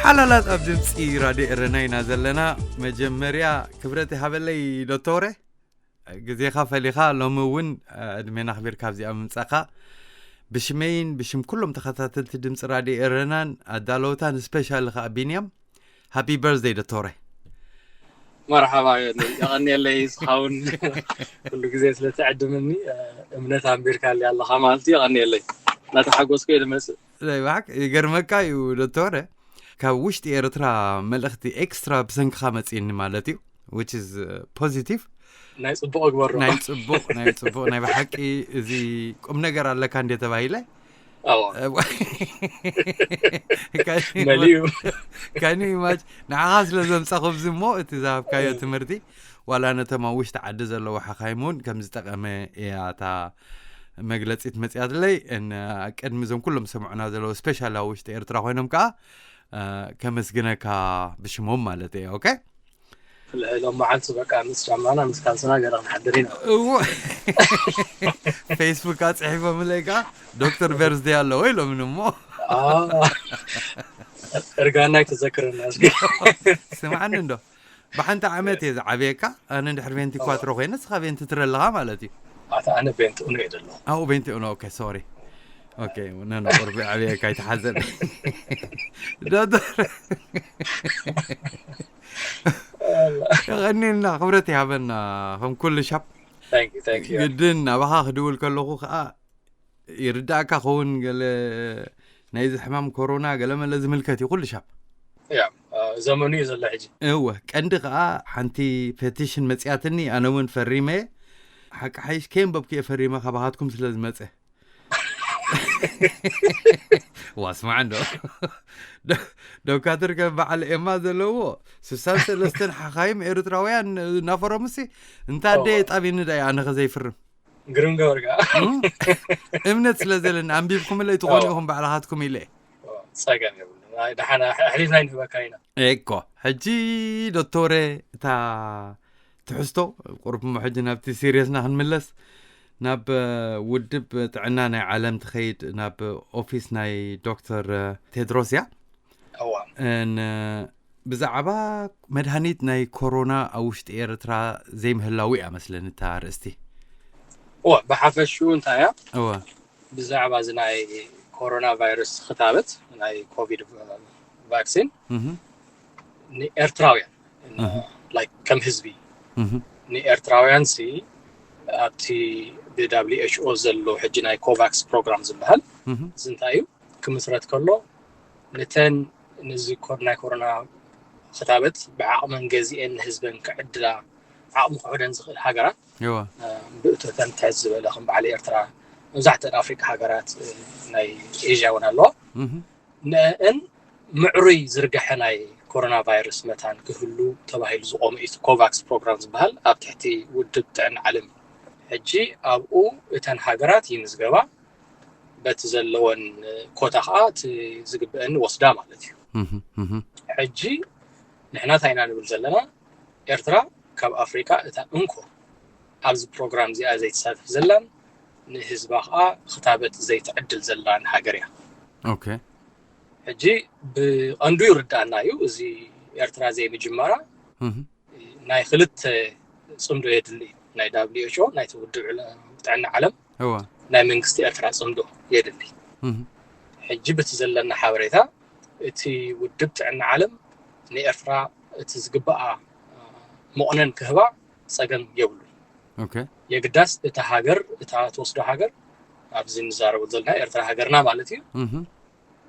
ሓላላት ኣብ ድምፂ ራድዮ ኤረና ኢና ዘለና። መጀመርያ ክብረት ይሃበለይ ዶቶረ፣ ግዜኻ ፈሊኻ ሎሚ እውን ዕድሜና ኣኽቢርካ ኣብዚኣ ምምጻኻ። ብሽመይን ብሽም ኩሎም ተኸታተልቲ ድምፂ ራድዮ ኤረናን ኣዳለውታን፣ ስፔሻሊ ኸዓ ቢንያም፣ ሃፒ በርዝደይ ዶቶረ። መርሓባ፣ የቐንየለይ። እስኻውን ኩሉ ግዜ ስለትዕድምኒ እምነት ኣንቢርካሊ ኣለኻ ማለት እዩ። የቐንየለይ። እናተሓጎስኩ እየ ዝመፅእ። ይገርመካ እዩ ዶቶረ፣ ካብ ውሽጢ ኤርትራ መልእኽቲ ኤክስትራ ብሰንክኻ መፂእኒ ማለት እዩ። Which is positive። ናይ ፅቡቕ ግበሮ። ናይ ፅቡቕ ናይ ፅቡቕ ናይ ብሓቂ እዚ ቁም ነገር ኣለካ እንደ ተባሂለ መሊኡ። Can you imagine? ንዓኻ ስለ ዘምፃኹ ኣብዚ እሞ እቲ ዝሃብካዮ ትምህርቲ ዋላ ነቶም ኣብ ውሽጢ ዓዲ ዘለዉ ሓኻይም እውን ከም ዝጠቐመ እያ እታ መግለፂት መፅያትለይ። ቅድሚ እዞም ኩሎም ዝሰምዑና ዘለዉ ስፔሻል ኣብ ውሽጢ ኤርትራ ኮይኖም ከዓ ከመስግነካ ብሽሞም ማለት እየ። ኦኬ። ሎም መዓልቲ በቃ ምስ ጫማና ምስ ካልስና ገይረ ክንሓድር ኢና። ፌስቡክ ኣፅሒፎምለይ ከዓ ዶክተር በርዝደይ ኣለዎ ኢሎም እሞ እርጋናይ ተዘክረና። ስምዓኒ እንዶ፣ ብሓንቲ ዓመት እየ ዝዓብየካ። ኣነ እንድሕር ቬንቲ ኳትሮ ኮይነ ንስኻ ቬንቲ ትረ ኣለኻ ማለት እዩ። ኣታ ኣነ ቬንቲ ኡኖ እየ ዘለኹ። ኣው ቬንቲ ኡኖ። ኦኬ ሶሪ። ኦኬ ነነ ቁርቢ ዓብየካ ኣይትሓዘን። ዶክተር የቐኒልና፣ ክብረት ይሃበና። ከም ኩሉ ሻብ ግድን ናባኻ ክድውል ከለኹ ከዓ ይርዳእካ ኸውን፣ ገለ ናይዚ ሕማም ኮሮና ገለ መለ ዝምልከት እዩ ኩሉ ሻብ። ዘመኑ እዩ ዘሎ ሕጂ። እወ፣ ቀንዲ ከዓ ሓንቲ ፔቲሽን መፅያትኒ፣ ኣነ እውን ፈሪመ። ሓቂ ሓይሽ ከየንበብኩ እየ ፈሪመ ካባኻትኩም ስለ ዝመፀ። ዋስማዕ እንዶ፣ ዶካትር ከም በዓል ኤማ ዘለዎ ስሳን ሰለስተን ሓኻይም ኤርትራውያን እናፈረሙሲ እንታ ኣደ የጣቢኒ ዳ ኣነ ከዘይፍርም። ግርም ገበርካ። እምነት ስለ ዘለኒ ኣንቢብኩምለይ ትኾኑ ኢኹም ባዕልኻትኩም ኢለ። ጸገም የብሉን። ደሓና ኣሕሊፍና ይንህበካ ኢና። እኮ ሕጂ ዶክተረ፣ እታ ትሕዝቶ ቁርብ እሞ ሕጂ ናብቲ ሲሪየስና ክንምለስ፣ ናብ ውድብ ጥዕና ናይ ዓለም ትኸይድ፣ ናብ ኦፊስ ናይ ዶክተር ቴድሮስ እያ። እዋ ብዛዕባ መድሃኒት ናይ ኮሮና ኣብ ውሽጢ ኤርትራ ዘይምህላው እያ መስለኒ እታ ኣርእስቲ። እዋ ብሓፈሽኡ እንታይ እያ? እዋ ብዛዕባ እዚ ናይ ኮሮና ቫይረስ ክታበት፣ ናይ ኮቪድ ቫክሲን፣ ንኤርትራውያን፣ like፣ ከም ህዝቢ ንኤርትራውያን ሲ ኣብቲ ብ WHO ዘሎ ሕጂ ናይ ኮቫክስ ፕሮግራም ዝበሃል፣ እዚ እንታይ እዩ? ክምስረት ከሎ፣ ነተን ነዚ ኮር-፣ ናይ ኮሮና ክታበት ብዓቕመን ገዚኤን ንህዝበን ክዕድላ ዓቕሚ ክሕደን ዝኽእል ሃገራት፣ እዋ። ብእቶተን ትሕት ዝበለ ከም በዓል ኤርትራ፣ መብዛሕተን ኣፍሪቃ ሃገራት፣ ናይ ኤዥያ እውን ኣለዋ። ንአን ምዕሩይ ዝርግሐ ናይ ኮሮና ቫይረስ መታን ክህሉ ተባሂሉ ዝቆመ እዩ። ኮቫክስ ፕሮግራም ዝበሃል ኣብ ትሕቲ ውድብ ጥዕና ዓለም እዩ። ሕጂ ኣብኡ እተን ሃገራት ይምዝገባ፣ በቲ ዘለወን ኮታ ከዓ እቲ ዝግበአን ወስዳ ማለት እዩ። ሕጂ ንሕና እንታይ ኢና ንብል ዘለና? ኤርትራ ካብ ኣፍሪቃ እታ እንኮ ኣብዚ ፕሮግራም እዚኣ ዘይትሳተፍ ዘላን ንህዝባ ከዓ ክታበት ዘይትዕድል ዘላን ሃገር እያ። ኦኬ። ሕጂ ብቐንዱ ይርዳእና እዩ እዚ ኤርትራ ዘይምጅማራ ናይ ክልተ ጽምዶ የድሊ እዩ። ናይ WHO፣ ናይቲ ውድብ ጥዕና ዓለም፣ ናይ መንግስቲ ኤርትራ ጽምዶ የድሊ። ሕጂ በቲ ዘለና ሓበሬታ እቲ ውድብ ጥዕና ዓለም ንኤርትራ እቲ ዝግባኣ መቑነን ክህባ ጸገም የብሉን። የግዳስ እታ ሃገር፣ እታ ትወስዶ ሃገር፣ ኣብዚ ንዛረበሉ ዘለና ኤርትራ ሃገርና ማለት እዩ፣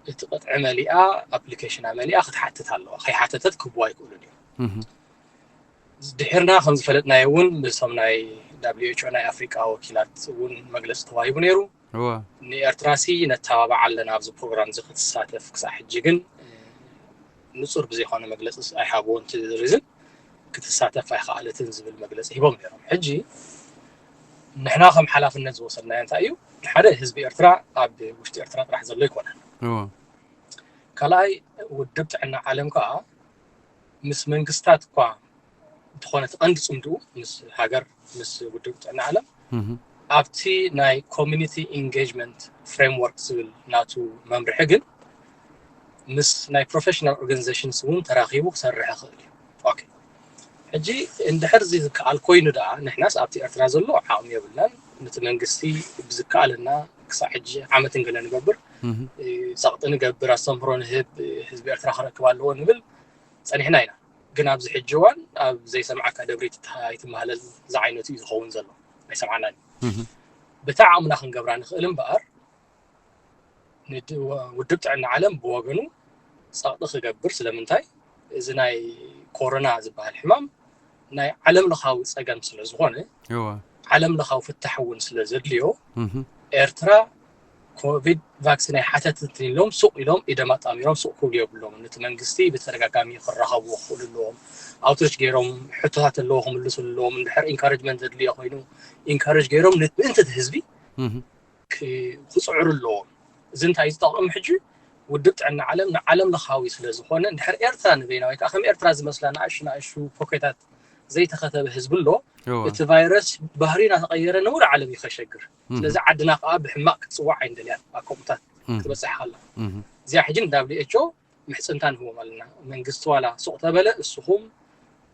እቲ ቅጥዒ መሊኣ፣ ኣፕሊኬሽና መሊኣ ክትሓትት ኣለዋ። ከይሓተተት ክህብዋ ኣይክእሉን እዮም። ድሒርና ከም ዝፈለጥናዮ እውን ምስቶም ናይ WHO ናይ ኣፍሪቃ ወኪላት እውን መግለፂ ተዋሂቡ ነይሩ። ንኤርትራ ሲ ነተባብዓ ኣለና ኣብዚ ፕሮግራም እዚ ክትሳተፍ፣ ክሳዕ ሕጂ ግን ንፁር ብዘይኮነ መግለፂ ኣይሃብዎን፣ እቲ ሪዝን ክትሳተፍ ኣይከኣለትን ዝብል መግለፂ ሂቦም ነይሮም። ሕጂ ንሕና ከም ሓላፍነት ዝወሰድናዮ እንታይ እዩ? ሓደ ህዝቢ ኤርትራ ኣብ ውሽጢ ኤርትራ ጥራሕ ዘሎ ኣይኮነን። ካልኣይ ውድብ ጥዕና ዓለም ከዓ ምስ መንግስታት እኳ እንተኾነ እቲ ቀንዲ ጽምድኡ ምስ ሃገር፣ ምስ ውድብ ጥዕና ዓለም ኣብቲ ናይ ኮሚኒቲ ኢንጌጅመንት ፍሬምወርክ ዝብል ናቱ መምርሒ ግን ምስ ናይ professional organizations እውን ተራኺቡ ክሰርሕ ይኽእል እዩ። ኦኬ፣ ሕጂ እንድሕር እዚ ዝከኣል ኮይኑ ደኣ ንሕናስ ኣብቲ ኤርትራ ዘሎ ዓቕሚ የብልናን፣ ነቲ መንግስቲ ብዝከኣለና ክሳዕ ሕጂ ዓመትን ገለ ንገብር፣ ጸቕጢ ንገብር፣ ኣስተምህሮ ንህብ፣ ህዝቢ ኤርትራ ክረክብ ኣለዎ ንብል ጸኒሕና ኢና። ግን ኣብዚ ሕጂ እዋን ኣብ ዘይሰምዓካ ደብሪ ኣይትመሃለል ዝዓይነቱ እዩ ዝኸውን ዘሎ። ኣይሰምዓናን እዩ። ብታ ዓቕምና ክንገብራ ንኽእል እምበኣር ውድብ ጥዕና ዓለም ብወገኑ ጸቕጢ ክገብር፣ ስለምንታይ እዚ ናይ ኮሮና ዝበሃል ሕማም ናይ ዓለም ለኻዊ ጸገም ስለ ዝኾነ፣ ዓለም ለኻዊ ፍታሕ እውን ስለ ዘድልዮ፣ ኤርትራ ኮቪድ ቫክሲን ኣይሓተትን ኢሎም ሱቕ ኢሎም ኢደም ኣጣሚሮም ሱቕ ክብሉ የብሎም። ነቲ መንግስቲ ብተደጋጋሚ ክራኸብዎ ክኽእሉ ኣለዎም። ኣውትሪች ገይሮም፣ ሕቶታት ኣለዎ ክምልሱ ኣለዎም። እንድሕር ኢንካሬጅመንት ዘድልዮ ኮይኑ ኢንካሬጅ ገይሮም ምእንቲ እቲ ህዝቢ ክፅዕሩ ኣለዎም። እዚ እንታይ እዩ ዝጠቕም? ሕጂ ውድብ ጥዕና ዓለም ንዓለም ለኻዊ ስለ ዝኾነ፣ እንድሕር ኤርትራ ንበይና ወይ ከዓ ከም ኤርትራ ዝመስላ ንኣሹ ንኣሹ ፖኬታት ዘይተኸተበ ህዝቢ ኣሎ፣ እቲ ቫይረስ ባህሪ እናተቐየረ ንሙሉእ ዓለም እዩ ከሸግር። ስለዚ ዓድና ከዓ ብሕማቕ ክትፅዋዕ ኣይንደልያን፣ ኣብ ከምኡታት ክትበፅሕ ኣላ። እዚኣ ሕጂ ን WHO ምሕፅንታ ንህቦም ኣለና። መንግስቲ ዋላ ሱቕ ተበለ፣ እስኹም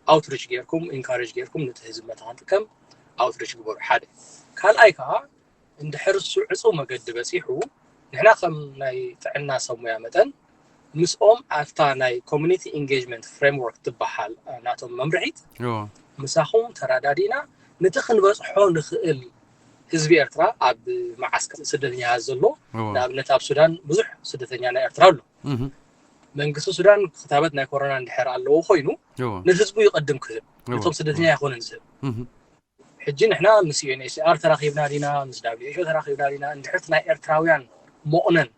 ኣውትሪች ጌርኩም፣ ኢንካሬጅ ጌርኩም ነቲ ህዝቢ መታን ጥቀም ኣውትሪች ግበሩ። ሓደ። ካልኣይ ከዓ እንድሕር እሱ ዕፁው መገዲ በፂሑ፣ ንሕና ከም ናይ ጥዕና ሰብ ሞያ መጠን ምስኦም ኣብታ ናይ ኮሚኒቲ ኢንጌጅመንት ፍሬምወርክ ትበሃል ናቶም መምርሒት ምሳኹም ተረዳዲእና ነቲ ክንበፅሖ ንኽእል ህዝቢ ኤርትራ ኣብ መዓስከር ስደተኛታት ዘሎ፣ ንኣብነት ኣብ ሱዳን ብዙሕ ስደተኛ ናይ ኤርትራ ኣሎ። መንግስቲ ሱዳን ክታበት ናይ ኮሮና እንድሕር ኣለዎ ኮይኑ ንህዝቡ ይቐድም ክህብ፣ ነቶም ስደተኛ ኣይኮነን ዝህብ። ሕጂ ንሕና ምስ UNHCR ተራኺብና ዲና፣ ምስ WHO ተራኺብና ዲና፣ እንድሕር ናይ ኤርትራውያን መቑነን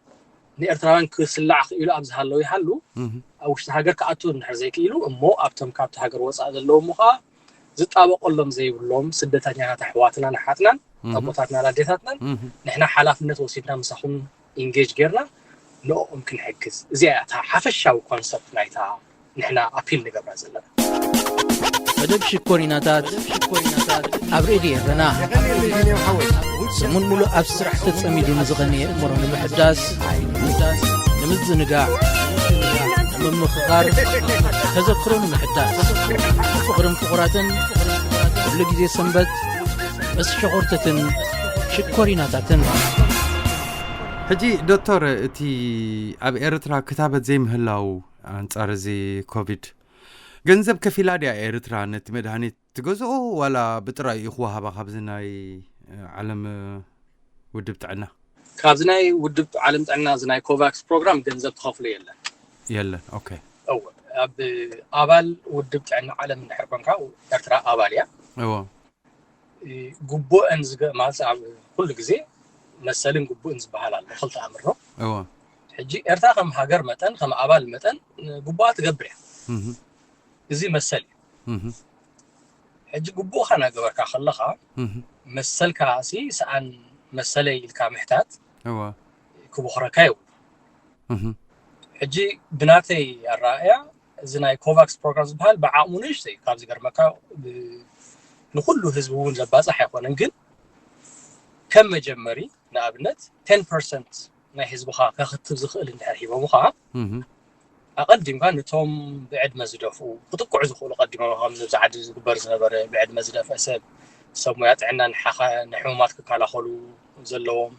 ንኤርትራውያን ክስላዕ ክኢሉ ኣብ ዝሃለዉ ይሃሉ፣ ኣብ ውሽጢ ሃገር ክኣቱ እንድሕር ዘይክኢሉ እሞ ኣብቶም ካብቲ ሃገር ወፃእ ዘለዉ እሞ ከዓ ዝጣበቆሎም ዘይብሎም ስደተኛታት ኣሕዋትናን ኣሓትናን ኣቦታትናን ኣዴታትናን ንሕና ሓላፍነት ወሲድና ምሳኹም ኢንጌጅ ጌርና ንኦም ክንሕግዝ። እዚኣ እያ እታ ሓፈሻዊ ኮንሰፕት ናይታ ንሕና ኣፒል ንገብራ ዘለና። መደብ ሽኮሪናታት ኣብ ሬድዮ ኤረና። ሰሙን ሙሉእ ኣብ ስራሕ ተጸሚዱ ንዝቐነየ እምሮ ንምሕዳስ፣ ንምዝንጋዕ፣ ንምምኽኻር፣ ተዘክሮ ንምሕዳስ፣ ፍቕርን ፍቑራትን ኩሉ ግዜ ሰንበት ምስ ሸኾርተትን ሽኮሪናታትን። ሕጂ ዶክተር፣ እቲ ኣብ ኤርትራ ክታበት ዘይምህላው ኣንጻር እዚ ኮቪድ፣ ገንዘብ ከፊላ ድያ ኤርትራ ነቲ መድሃኒት ትገዝኦ፣ ዋላ ብጥራይ እዩ ክወሃባ ካብዚ ናይ ዓለም ውድብ ጥዕና? ካብዚ ናይ ውድብ ዓለም ጥዕና፣ እዚ ናይ ኮቫክስ ፕሮግራም ገንዘብ ትኸፍሎ የለን። የለን። ኦኬ። እወ፣ ኣብ ኣባል ውድብ ጥዕና ዓለም እንድሕር ኮንካ፣ ኤርትራ ኣባል እያ። እወ። ግቡእን ዝገ-፣ ማለት ኣብ ኩሉ ግዜ መሰልን ግቡእን ዝበሃል ኣሎ፣ ክልተ ኣምር ነው። እወ። ሕጂ ኤርትራ ከም ሃገር መጠን፣ ከም ኣባል መጠን ግቡኣ ትገብር እያ። እህ። እዚ መሰል እዩ። እህ። ሕጂ ግቡእካ እናገበርካ ከለኻ፣ እህ። መሰልካ ሲ ሰኣን መሰለይ ኢልካ ምሕታት እወ። ክቦኽረካ የብሉ። እህ። ሕጂ ብናተይ ኣረኣእያ፣ እዚ ናይ ኮቫክስ ፕሮግራም ዝበሃል ብዓቕሙ ንእሽቶ እዩ። ካብ ዝገርመካ፣ ብ-፣ ንኹሉ ህዝቢ እውን ዘባፅሕ ኣይኮነን፣ ግን ከም መጀመሪ፣ ንኣብነት፣ ቴን ፐርሰንት ናይ ህዝብኻ ከኽትብ ዝኽእል እንድሕር ሂቦምኻ፣ እህ። ኣቐዲምካ ነቶም ብዕድመ ዝደፍኡ፣ ክጥቅዑ ዝኽእሉ፣ ቀዲሞም፣ ከምዚ ኣብዚ ዓዲ ዝግበር ዝነበረ፣ ብዕድመ ዝደፍአ ሰብ፣ ሰብ ሞያ ጥዕና ንሓኻ-፣ ንሕሙማት ክከላኸሉ ዘለዎም፣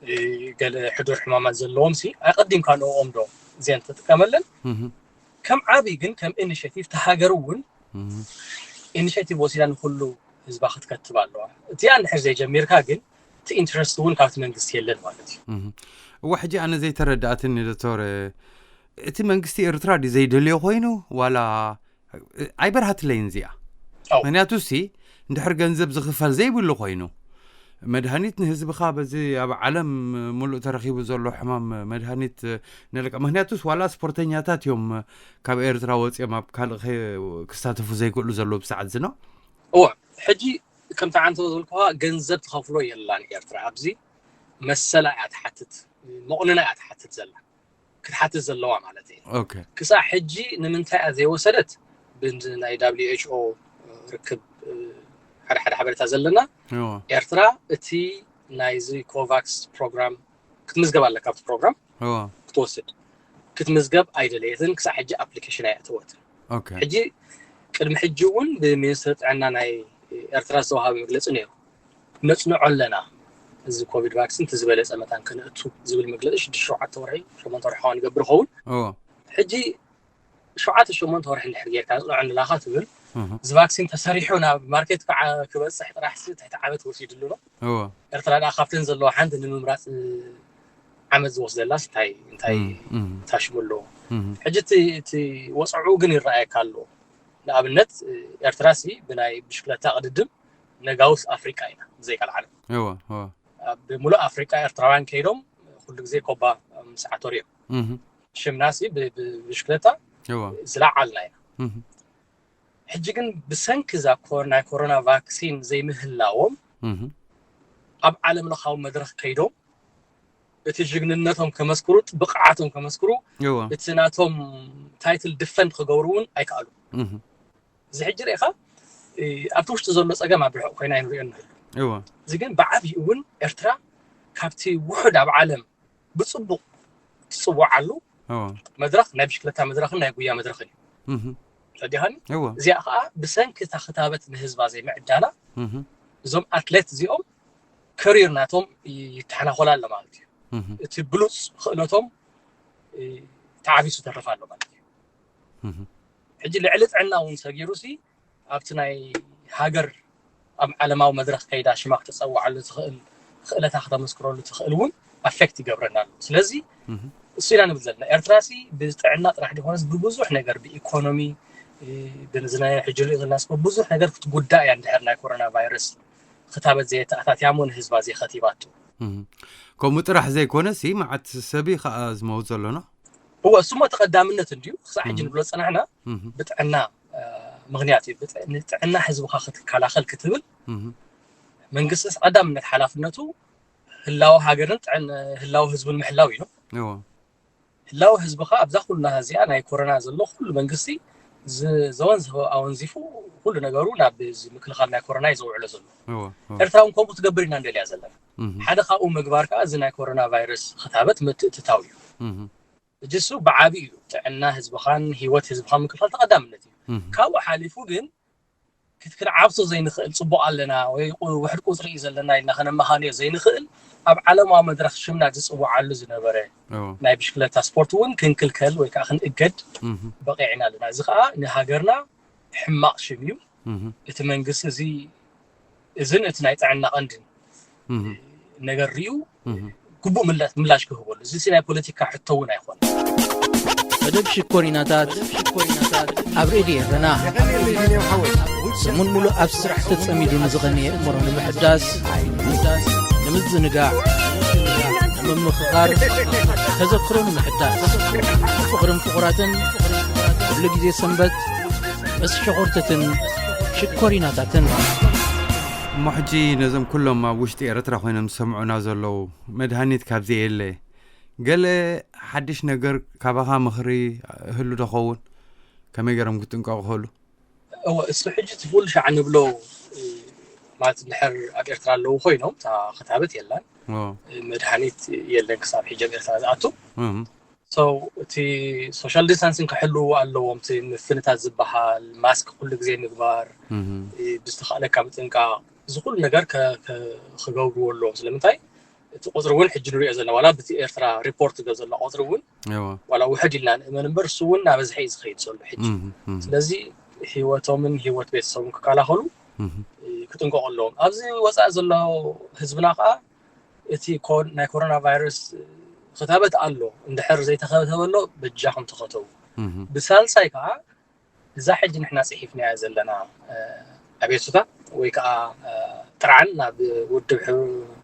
እ፣ ገለ ሕዱር ሕማማት ዘለዎም ሲ፣ ኣቐዲምካ ንኦም ዶ እዚአን ትጥቀመለን? እህ። ከም ዓቢ ግን ከም ኢኒሼቲቭ፣ እታ ሃገር እውን እህ። ኢኒሼቲቭ ወሲዳ ንኹሉ ህዝባ ክትከትብ ኣለዋ። እቲኣ እንድሕር ዘይጀሚርካ ግን፣ እቲ ኢንትረስት እውን ካብቲ መንግስቲ የለን ማለት እዩ። እህ። እዋ፣ ሕጂ ኣነ ዘይተረዳእትኒ ዶክተር፣ እቲ መንግስቲ ኤርትራ ድዩ ዘይደልዮ ኮይኑ፣ ዋላ ኣይበርሃትለይን እዚኣ? ኣው። ምክንያቱ ሲ፣ እንድሕር ገንዘብ ዝኽፈል ዘይብሉ ኮይኑ፣ መድሃኒት ንህዝብኻ በዚ ኣብ ዓለም ሙሉእ ተረኺቡ ዘሎ ሕማም መድሃኒት ንልቃ-፣ ምክንያቱስ ዋላ ስፖርተኛታት እዮም ካብ ኤርትራ ወፂኦም ኣብ ካልእ ከ-፣ ክሳተፉ ዘይክእሉ ዘለዉ ብሰዓት ዝኖ? እወ፣ ሕጂ ከምቲ ዓንተ ዝበልኩኻ ገንዘብ ትኸፍሎ የላን ኤርትራ። ኣብዚ መሰላ እያ ትሓትት፣ መቑነና እያ ትሓትት ዘላ፣ ክትሓትት ዘለዋ ማለት እዩ። ኦኬ። ክሳዕ ሕጂ ንምንታይ እያ ዘይወሰደት? ብናይ WHO ርክብ፣ እ፣ ሓደ ሓደ ሓበሬታ ዘለና፣ እዎ። ኤርትራ እቲ ናይዚ ኮቫክስ ፕሮግራም ክትምዝገብ ኣለካ፣ ኣብቲ ፕሮግራም እዎ። ክትወስድ። ክትምዝገብ ኣይደለየትን፣ ክሳብ ሕጂ ኣፕሊኬሽን ኣይኣተወትን። ኦኬ። ሕጂ ቅድሚ ሕጂ እውን ብሚኒስትሪ ጥዕና ናይ ኤርትራ ዝተዋሃበ መግለፂ ነይሩ። ነፅንዖ ኣለና፣ እዚ ኮቪድ ቫክሲን እቲ ዝበለፀ መታን ከነእቱ ዝብል መግለፂ ሽዱሽተ ሸውዓተ ወርሒ ሸሞንተ ወርሒ ከውን ይገብር ይኸውን። እዎ። ሕጂ ሸውዓተ ሸሞንተ ወርሒ እንድሕር ጌርካ ነፅንዖ ኣለና ትብል፣ እህ። እዚ ቫክሲን ተሰሪሑ ናብ ማርኬት ከዓ ክበፅሕ ጥራሕ ትሕቲ ዓመት ወሲድሉ ነው። እዎ። ኤርትራ ደኣ ካብተን ዘለዋ ሓንቲ ንምምራፅ ዓመት ዝወስደላስ እንታይ እንታይ እም፣ እም። ታሽሙ ኣለዎ። እህ። ሕጂ እቲ እቲ ወፅዑ ግን ይረኣየካ ኣሎ። ንኣብነት ኤርትራ ሲ ብናይ ብሽክለታ ቅድድም ነጋውስ ኣፍሪቃ ኢና ብዘይቃል ዓለም። እዎ፣ እዎ። ኣብ ሙሉእ ኣፍሪቃ ኤርትራውያን ከይዶም ኩሉ ግዜ ኮባ ምስ ዓተሩ እዮም። እህ። ሽምና ሲ ብ- ብ- ብሽክለታ እዎ። ዝለዓልና ኢና። እህ። ሕጂ ግን ብሰንኪ እዛ ኮ- ናይ ኮሮና ቫክሲን ዘይምህላዎም እህ። ኣብ ዓለም ለኻዊ መድረኽ ከይዶም እቲ ጅግንነቶም ከመስክሩ፣ ብቕዓቶም ከመስክሩ፣ እዎ። እቲ ናቶም ታይትል ድፈንድ ክገብሩ እውን ኣይከኣሉ። እህ። እዚ ሕጂ ርኢኻ እ፣ ኣብቲ ውሽጢ ዘሎ ፀገም ኣብ ርሑቕ ኮይና ኣይንሪኦ ንህሉ። እዎ። እዚ ግን ብዓብዩ እውን ኤርትራ ካብቲ ውሑድ ኣብ ዓለም ብፅቡቕ ትፅወዓሉ እዎ። መድረኽ ናይ ብሽክለታ መድረኽን ናይ ጉያ መድረኽን እዩ። እህ። ተረዲኻኒ? እዎ። እዚኣ ከዓ ብሰንኪ እታ ክታበት ንህዝባ ዘይምዕዳላ እህ። እዞም ኣትሌት እዚኦም ከሪር ናቶም ይተሓናኾል ኣሎ ማለት እዩ። እህ። እቲ ብሉፅ ክእለቶም እ፣ ተዓቢሱ ተርፍ ኣሎ ማለት እዩ። እህ። ሕጂ ልዕሊ ጥዕና እውን ሰጊሩ ሲ ኣብቲ ናይ ሃገር ኣብ ዓለማዊ መድረኽ ከይዳ ሽማ ክተፀውዓሉ ትኽእል ክእለታ ክተመስክረሉ ትኽእል እውን ኣፌክት ይገብረና ኣሎ። ስለዚ እህ። እሱ ኢና ንብል ዘለና። ኤርትራ ሲ ብጥዕና ጥራሕ ዲኾነስ ብብዙሕ ነገር ብኢኮኖሚ እ፣ ብንዝናይ ሕጂ ንሪኦ ዘለና ስ ብዙሕ ነገር ክትጉዳእ እያ እንድሕር ናይ ኮሮና ቫይረስ ክታበት ዘየተኣታትያ እሞ ንህዝባ ዘይኸቲባቶ። እህ። ከምኡ ጥራሕ ዘይኮነ ሲ መዓት ሰብ እዩ ከዓ ዝመውት ዘሎና። እወ እሱሞ ተቐዳምነት እንድዩ ክሳዕ ሕጂ እህ። ንብሎ ዝፀናሕና እህ። ብጥዕና እ፣ ምኽንያት እዩ። ብጥ- ንጥዕና ህዝብኻ ክትከላኸል ክትብል እህ። መንግስቲ ቀዳምነት ሓላፍነቱ ህላው ሃገርን ጥዕን ህላው ህዝብን ምሕላው እዩ። እዎ። ህላው ህዝብኻ ኣብዛ ኩልና እዚኣ ናይ ኮሮና ዘሎ ኩሉ መንግስቲ ዝ- ዘወንዝፎ ኣወንዚፉ ኩሉ ነገሩ ናብ እዚ ምክልኻል ናይ ኮሮና እዩ ዘውዕሎ ዘሎ። እዎ። እዎ። ኤርትራ እውን ከምኡ ትገብር ኢና እንደልያ ዘለና። እህ። ሓደ ካብኡ ምግባር ከዓ እዚ ናይ ኮሮና ቫይረስ ክታበት ምትእትታው እዩ። እህ። እጅ እሱ ብዓቢ እዩ። ጥዕና ህዝብኻን ህይወት ህዝብኻን ምክልኻል ተቐዳምነት እዩ። እህ። ካብኡ ሓሊፉ ግን ክትክንዓብሶ ዘይንኽእል ፅቡቕ ኣለና ወይ ቁ- ውሕድ ቁፅሪ እዩ ዘለና ኢልና ከነመኻንዮ ዘይንኽእል ኣብ ዓለማዊ መድረኽ ሽምና ዝፅውዓሉ ዝነበረ እዎ። ናይ ብሽክለታ ስፖርት እውን ክንክልከል ወይ ከዓ ክንእገድ እህ። በቂዕና ኣለና። እዚ ከዓ ንሃገርና ሕማቕ ሽም እዩ። እህ። እቲ መንግስቲ እዚ እዝን እቲ ናይ ጥዕና ቀንድን እህ። ነገር ሪኡ እህ። ግቡእ ምላ- ምላሽ ክህበሉ። እዚ ናይ ፖለቲካ ሕቶ እውን ኣይኮነ። መደብ ሽኮሪናታት ኣብ ሬድዮ ኤረና ሰሙን ሙሉእ ኣብ ስራሕ ተጸሚዱ ንዝቐነየ እምሮ ንምሕዳስ ንምዝንጋዕ ንምምኽኻር ተዘክሮ ንምሕዳስ ፍቕርን ፍቑራትን ኩሉ ግዜ ሰንበት ምስ ሸኾርተትን ሽኮሪናታትን። እሞ ሕጂ ነዞም ኩሎም ኣብ ውሽጢ ኤርትራ ኮይኖም ዝሰምዑና ዘለዉ መድሃኒት ካብ ዘየለ ገለ ሓድሽ ነገር ካባኻ ምኽሪ ህሉ ዶ ኸውን? ከመይ ገይሮም ክጥንቀቑ ክህሉ? እወ እሱ ሕጂ እቲ ኩሉ ሻዕ ንብሎ እ፣ ማለት እንድሕር ኣብ ኤርትራ ኣለዉ ኮይኖም እታ ክታበት የላን ኦ፣ እ፣ መድሃኒት የለን ክሳብ ሕጂ ኣብ ኤርትራ ዝኣቱ እም፣ so እቲ ሶሻል ዲስታንሲንግ ክሕልዉ ኣለዎም እቲ ምፍንታት ዝበሃል ማስክ ኩሉ ግዜ ምግባር እም፣ እ፣ ብዝተኻእለካ ምጥንቃቕ እዚ ኩሉ ነገር ከ- ከ- ክገብርዎ ኣለዎም ስለምንታይ እቲ ቁፅሪ እውን ሕጂ ንሪኦ ዘለና ዋላ ብቲ ኤርትራ ሪፖርት ገ ዘሎ ቁፅሪ እውን እዎ፣ ዋላ ውሕድ ኢልና ንእመን እምበር እሱ እውን እናበዝሐ እዩ ዝኸይድ ዘሎ ሕጂ እም፣ እም፣ ስለዚ ህይወቶምን ህይወት ቤተሰቦም ክከላኸሉ እም፣ እ፣ ክጥንቀቑ ኣለዎም ኣብዚ ወፃኢ ዘሎ ህዝብና ከዓ እቲ ኮ- ናይ ኮሮና ቫይረስ እ፣ ክታበት ኣሎ እንድሕር ዘይተኸተበ ኣሎ በጃኹም ተኸተቡ እም፣ ብሳልሳይ ከዓ እዛ ሕጂ ንሕና ፅሒፍናያ ዘለና እ፣ ኣቤቱታ ወይ ከዓ እ፣ ጥርዓን ናብ ውድብ ሕ-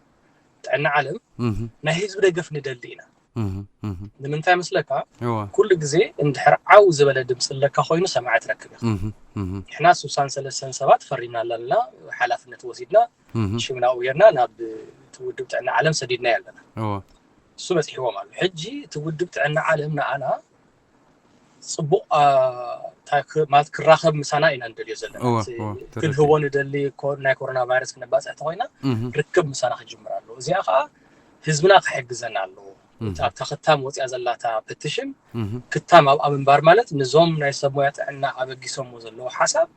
ጥዕና ዓለም እም፣ ናይ ህዝቢ ደገፍ ንደሊ ኢና እም፣ እም፣ ንምንታይ መስለካ እዎ፣ ኩሉ ግዜ እንድሕር ዓው ዝበለ ድምፂ ኣለካ ኮይኑ ሰማዒ ትረክብ ኢኻ እም፣ እም፣ ንሕና ስሳን ሰለስተን ሰባት ፈሪምና ኣለና ሓላፍነት ወሲድና እም፣ ሽምና ውየርና ናብ እቲ ውድብ ጥዕና ዓለም ሰዲድና ኣለና እዎ፣ እሱ በፂሕዎም ኣሎ ሕጂ እቲ ውድብ ጥዕና ዓለም ንኣና ፅቡቅ አ፣ ታ- ክ- ማለት ክራኸብ ምሳና ኢና ንደልዮ ዘለና እወ፣ እቲ እወ፣ ትክክል። ክንህቦ ንደሊ ኮ- ናይ ኮሮና ቫይረስ ክነባፅሕ ተኮይና እም፣ ርክብ ምሳና ክጅምር ኣለዎ እዚኣ ከዓ ህዝብና ክሕግዘና ኣለዎ ኣብታ ክታም ወፅያ ዘላታ ፐቲሽን ክታም ኣብኣ ምንባር ማለት ንዞም ናይ ሰብ ሞያ ጥዕና ኣበጊሶሞ ዘለዉ ሓሳብ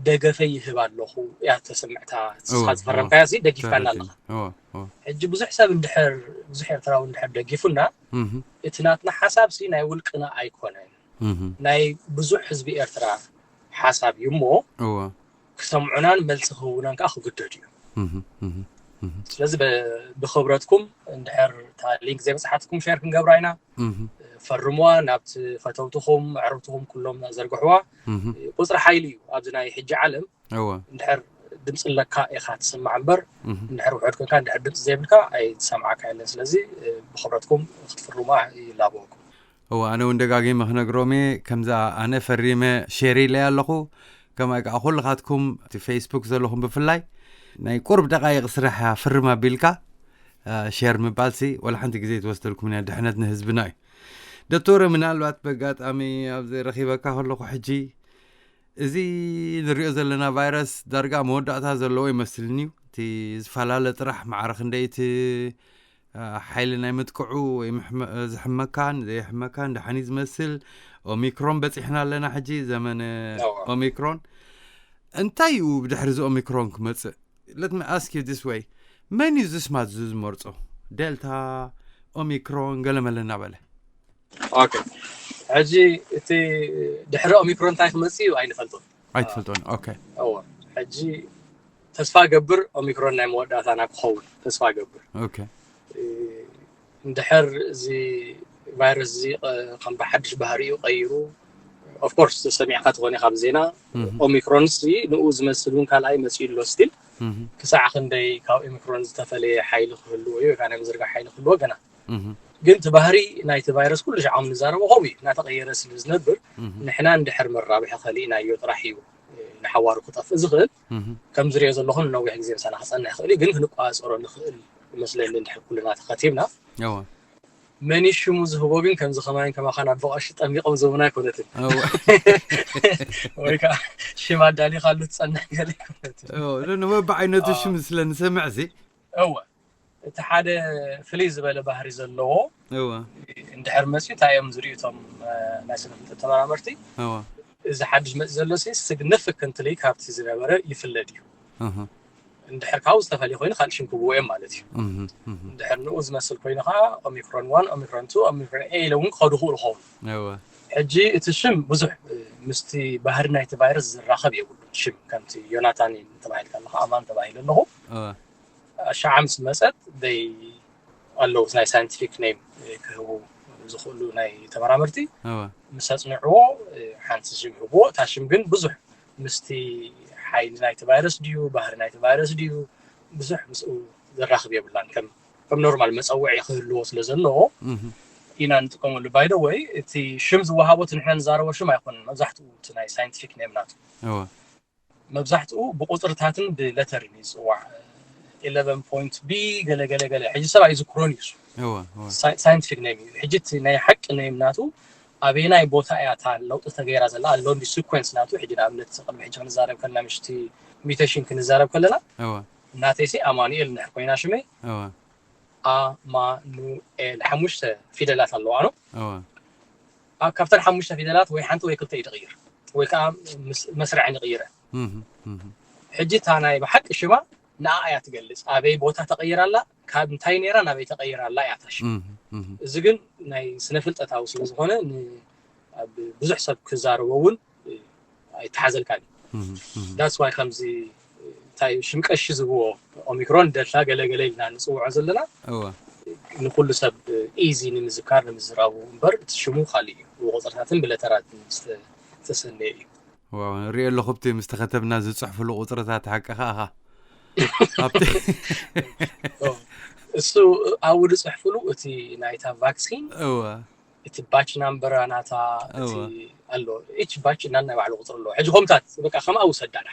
ደገፈ ይህብ ኣለኹ እያ ተስምዕታ። ንስኻ ዝፈረምካያ ደጊፍካና ኣለኻ። ሕጂ ብዙሕ ሰብ እንድሕር ብዙሕ ኤርትራዊ እንድሕር ደጊፉና እቲ ናትና ሓሳብ ሲ ናይ ውልቅና ኣይኮነን፣ ናይ ብዙሕ ህዝቢ ኤርትራ ሓሳብ እዩ እሞ ክሰምዑናን መልሲ ክህቡናን ከዓ ክግደዱ እዩ። ስለዚ ብክብረትኩም እንድሕር እታ ሊንክ ዘይበፅሓትኩም ሸር ክንገብራ ኢና። ፈርምዋ፣ ናብቲ ፈተውትኹም ኣዕርብትኹም ኩሎም ዘርግሕዋ። ቁፅሪ ሓይሊ እዩ ኣብዚ ናይ ሕጂ ዓለም። እንድሕር ድምፂ ኣለካ ኢኻ ትስማዕ እምበር እንድሕር ውሕድ ኮንካ እንድሕር ድምፂ ዘይብልካ ኣይትሰምዓካ የለን። ስለዚ ብክብረትኩም ክትፍርሙ ይላበወኩም። እወ፣ ኣነ እውን ደጋጊመ ክነግሮም እየ። ከምዛ ኣነ ፈሪመ ሼር ኢለያ ኣለኹ። ከማይ ከዓ ኩልኻትኩም እቲ ፌስቡክ ዘለኹም ብፍላይ ናይ ቁርብ ደቃይቕ ስራሕ እያ፣ ፍርም ኣቢልካ ሼር ምባልሲ ወላ ሓንቲ ግዜ ትወስደልኩም እያ። ድሕነት ንህዝብና እዩ። ዶክተር፣ ምናልባት በጋጣሚ ኣብዚ ረኺበካ ከለኹ ሕጂ እዚ ንሪኦ ዘለና ቫይረስ ዳርጋ መወዳእታ ዘለዎ ይመስልኒ እዩ። እቲ ዝፈላለ ጥራሕ ማዕረ ክንደይቲ ሓይሊ ናይ ምጥቅዑ ወይ ዝሕመካን ዘየሕመካን ደሓኒ ዝመስል ኦሚክሮን በፂሕና ኣለና። ሕጂ ዘመነ ኦሚክሮን እንታይ እዩ ብድሕሪ እዚ ኦሚክሮን ክመፅእ? Let me ask you this way, መን እዩ ዝስማት ዝመርፆ? ዴልታ፣ ኦሚክሮን ገለመለ እናበለ። ኦኬ፣ ሕጂ እቲ ድሕሪ ኦሚክሮን እንታይ ክመፅእ እዩ ኣይንፈልጦን። ኣይትፈልጦን። ኦኬ። እወ፣ ሕጂ ተስፋ ገብር ኦሚክሮን ናይ መወዳእታና ክኸውን ተስፋ ገብር። ኦኬ። እንድሕር እዚ ቫይረስ እዚ ከም ብሓድሽ ባህሪኡ ቀይሩ፣ ኦፍኮርስ ሰሚዕካ ትኾን ኢኻ ብዜና ኦሚክሮን ሲ ንኡ ዝመስል እውን ካልኣይ መፂኡ ኣሎ ስቲል። ክሳዕ ክንደይ ካብ ኦሚክሮን ዝተፈለየ ሓይሊ ክህልዎ እዩ ወይ ናይ ምዝርጋሕ ሓይሊ ክህልዎ ገና። ግን እቲ ባህሪ ናይቲ ቫይረስ ኩሉ ሻዕ ንዛረቦ ከምኡ እዩ፣ እናተቐየረ ስለ ዝነብር ንሕና እንድሕር መራብሒ ከሊእናዮ ጥራሕ እዩ ንሓዋሩ ክጠፍእ ዝኽእል። ከም ዝሪኦ ዘለኹ ንነዊሕ ግዜ ምሳና ክፀንሕ ይኽእል እዩ፣ ግን ክንቋፀሮ ንኽእል ይመስለኒ እንድሕር ኩልና ተኸቲብና። መን ሽሙ ዝህቦ ግን ከምዚ ከማይን ከማኻን ኣብ ብቐሺ ጠሚቖም ዝህቡና ኣይኮነትን። ወይ ከዓ ሽም ኣዳሊኻሉ ትፀንሕ ገለ ኣይኮነትን። በብዓይነቱ ሽም ስለ ንሰምዕ ሲ እወ፣ እቲ ሓደ ፍልይ ዝበለ ባህሪ ዘለዎ እወ እንድሕር መፅዩ እንታይ እዮም ዝርእዩ እቶም ናይ ስነ ፍልጠት ተመራመርቲ? እወ እዚ ሓድሽ መፂ ዘሎ ሲ ሲግኒፊካንትሊ ካብቲ ዝነበረ ይፍለ ድዩ? እንድሕር ካብኡ ዝተፈልየ ኮይኑ ካልእ ሽም ክብዎ እዮም ማለት እዩ። እንድሕር ንኡ ዝመስል ኮይኑ ከዓ ኦሚክሮን ዋን፣ ኦሚክሮን ቱ፣ ኦሚክሮን ኤ ኢለ እውን ክኸዱ ክእሉ ኸውን። ሕጂ እቲ ሽም ብዙሕ ምስቲ ባህሪ ናይቲ ቫይረስ ዝራኸብ የብሉን። ሽም ከምቲ ዮናታን ተባሂልካ ኣለኻ፣ ኣማን ተባሂለ ኣለኹ። ኣሻዓ ምስ መፀት ይ ኣለዉ ናይ ሳይንቲፊክ ኔም ክህቡ ዝኽእሉ ናይ ተመራመርቲ ምስ ኣፅንዕዎ ሓንቲ ሽም ይህብዎ። እታ ሽም ግን ብዙሕ ምስቲ ሓይሊ ናይቲ ቫይረስ ድዩ፣ ባህሪ ናይቲ ቫይረስ ድዩ፣ ብዙሕ ምስኡ ዘራኽብ የብላን። ከም ከም ኖርማል መፀውዒ ክህልዎ ስለ ዘለዎ ኢና ንጥቀመሉ። ባይደ ወይ እቲ ሽም ዝወሃቦ እቲ ንሕና ንዛረቦ ሽም ኣይኮነን። መብዛሕትኡ እቲ ናይ ሳይንቲፊክ ኔም ናቱ መብዛሕትኡ ብቁፅርታትን ብለተርን እዩ ዝፅዋዕ። ኢለቨን ፖይንት ቢ ገለ ገለ ገለ ሕጂ ሰብ ኣይዝክሮን እዩ። ሳይንቲፊክ ኔም እዩ። ሕጂ እቲ ናይ ሓቂ ኔም ናቱ ኣበየናይ ቦታ እያ እታ ለውጢ ተገይራ ዘላ ኣሎ እንዲ ሲኮንስ ናቱ። ሕጂ ንኣብነት ቅድሚ ሕጂ ክንዛረብ ከለና ምሽቲ ሚቴሽን ክንዛረብ ከለና ናተይሲ ኣማኑኤል እንድሕር ኮይና ሽመይ ኣማኑኤል ሓሙሽተ ፊደላት ኣለዋ ነው። ኣብ ካብተን ሓሙሽተ ፊደላት ወይ ሓንቲ ወይ ክልተ እዩ ትቕይር ወይ ከዓ መስርዐን ይቕይረ። ሕጂ እታ ናይ ብሓቂ ሽማ ንኣ እያ ትገልፅ። ኣበይ ቦታ ተቐይራ ኣላ፣ ካብ እንታይ ነይራ ናበይ ተቐይራ ኣላ እያ እታ ሽም። እዚ ግን ናይ ስነ ፍልጠታዊ ስለ ዝኾነ ኣብ ብዙሕ ሰብ ክዛረቦ እውን ኣይተሓዘልካን እዩ። ዳትስ ዋይ ከምዚ እንታይ ሽም ቀሺ ዝብዎ ኦሚክሮን ደልታ ገለገለ ኢልና ንፅውዖ ዘለና ንኩሉ ሰብ ኢዚ ንምዝካር ንምዝራቡ እምበር እቲ ሽሙ ካሊእ እዩ። ብቁፅርታትን ብለተራትን ዝተሰነየ እዩ። ሪኦ ኣለኹ ብቲ ምስ ተኸተብና ዝፅሕፍሉ ቁፅርታት ሓቂ ከኣኻ ኣብቲ እሱ ኣብኡ ዝፅሕፍሉ እቲ ናይታ ቫክሲን እወ እቲ ባች ናምበራ ናታ እቲ ኣሎ ኢች ባች እና ናይ ባዕሉ ቁፅሪ ኣለዎ። ሕጂ ኮምታት በቃ ከምኣ ውሰዳ ዳ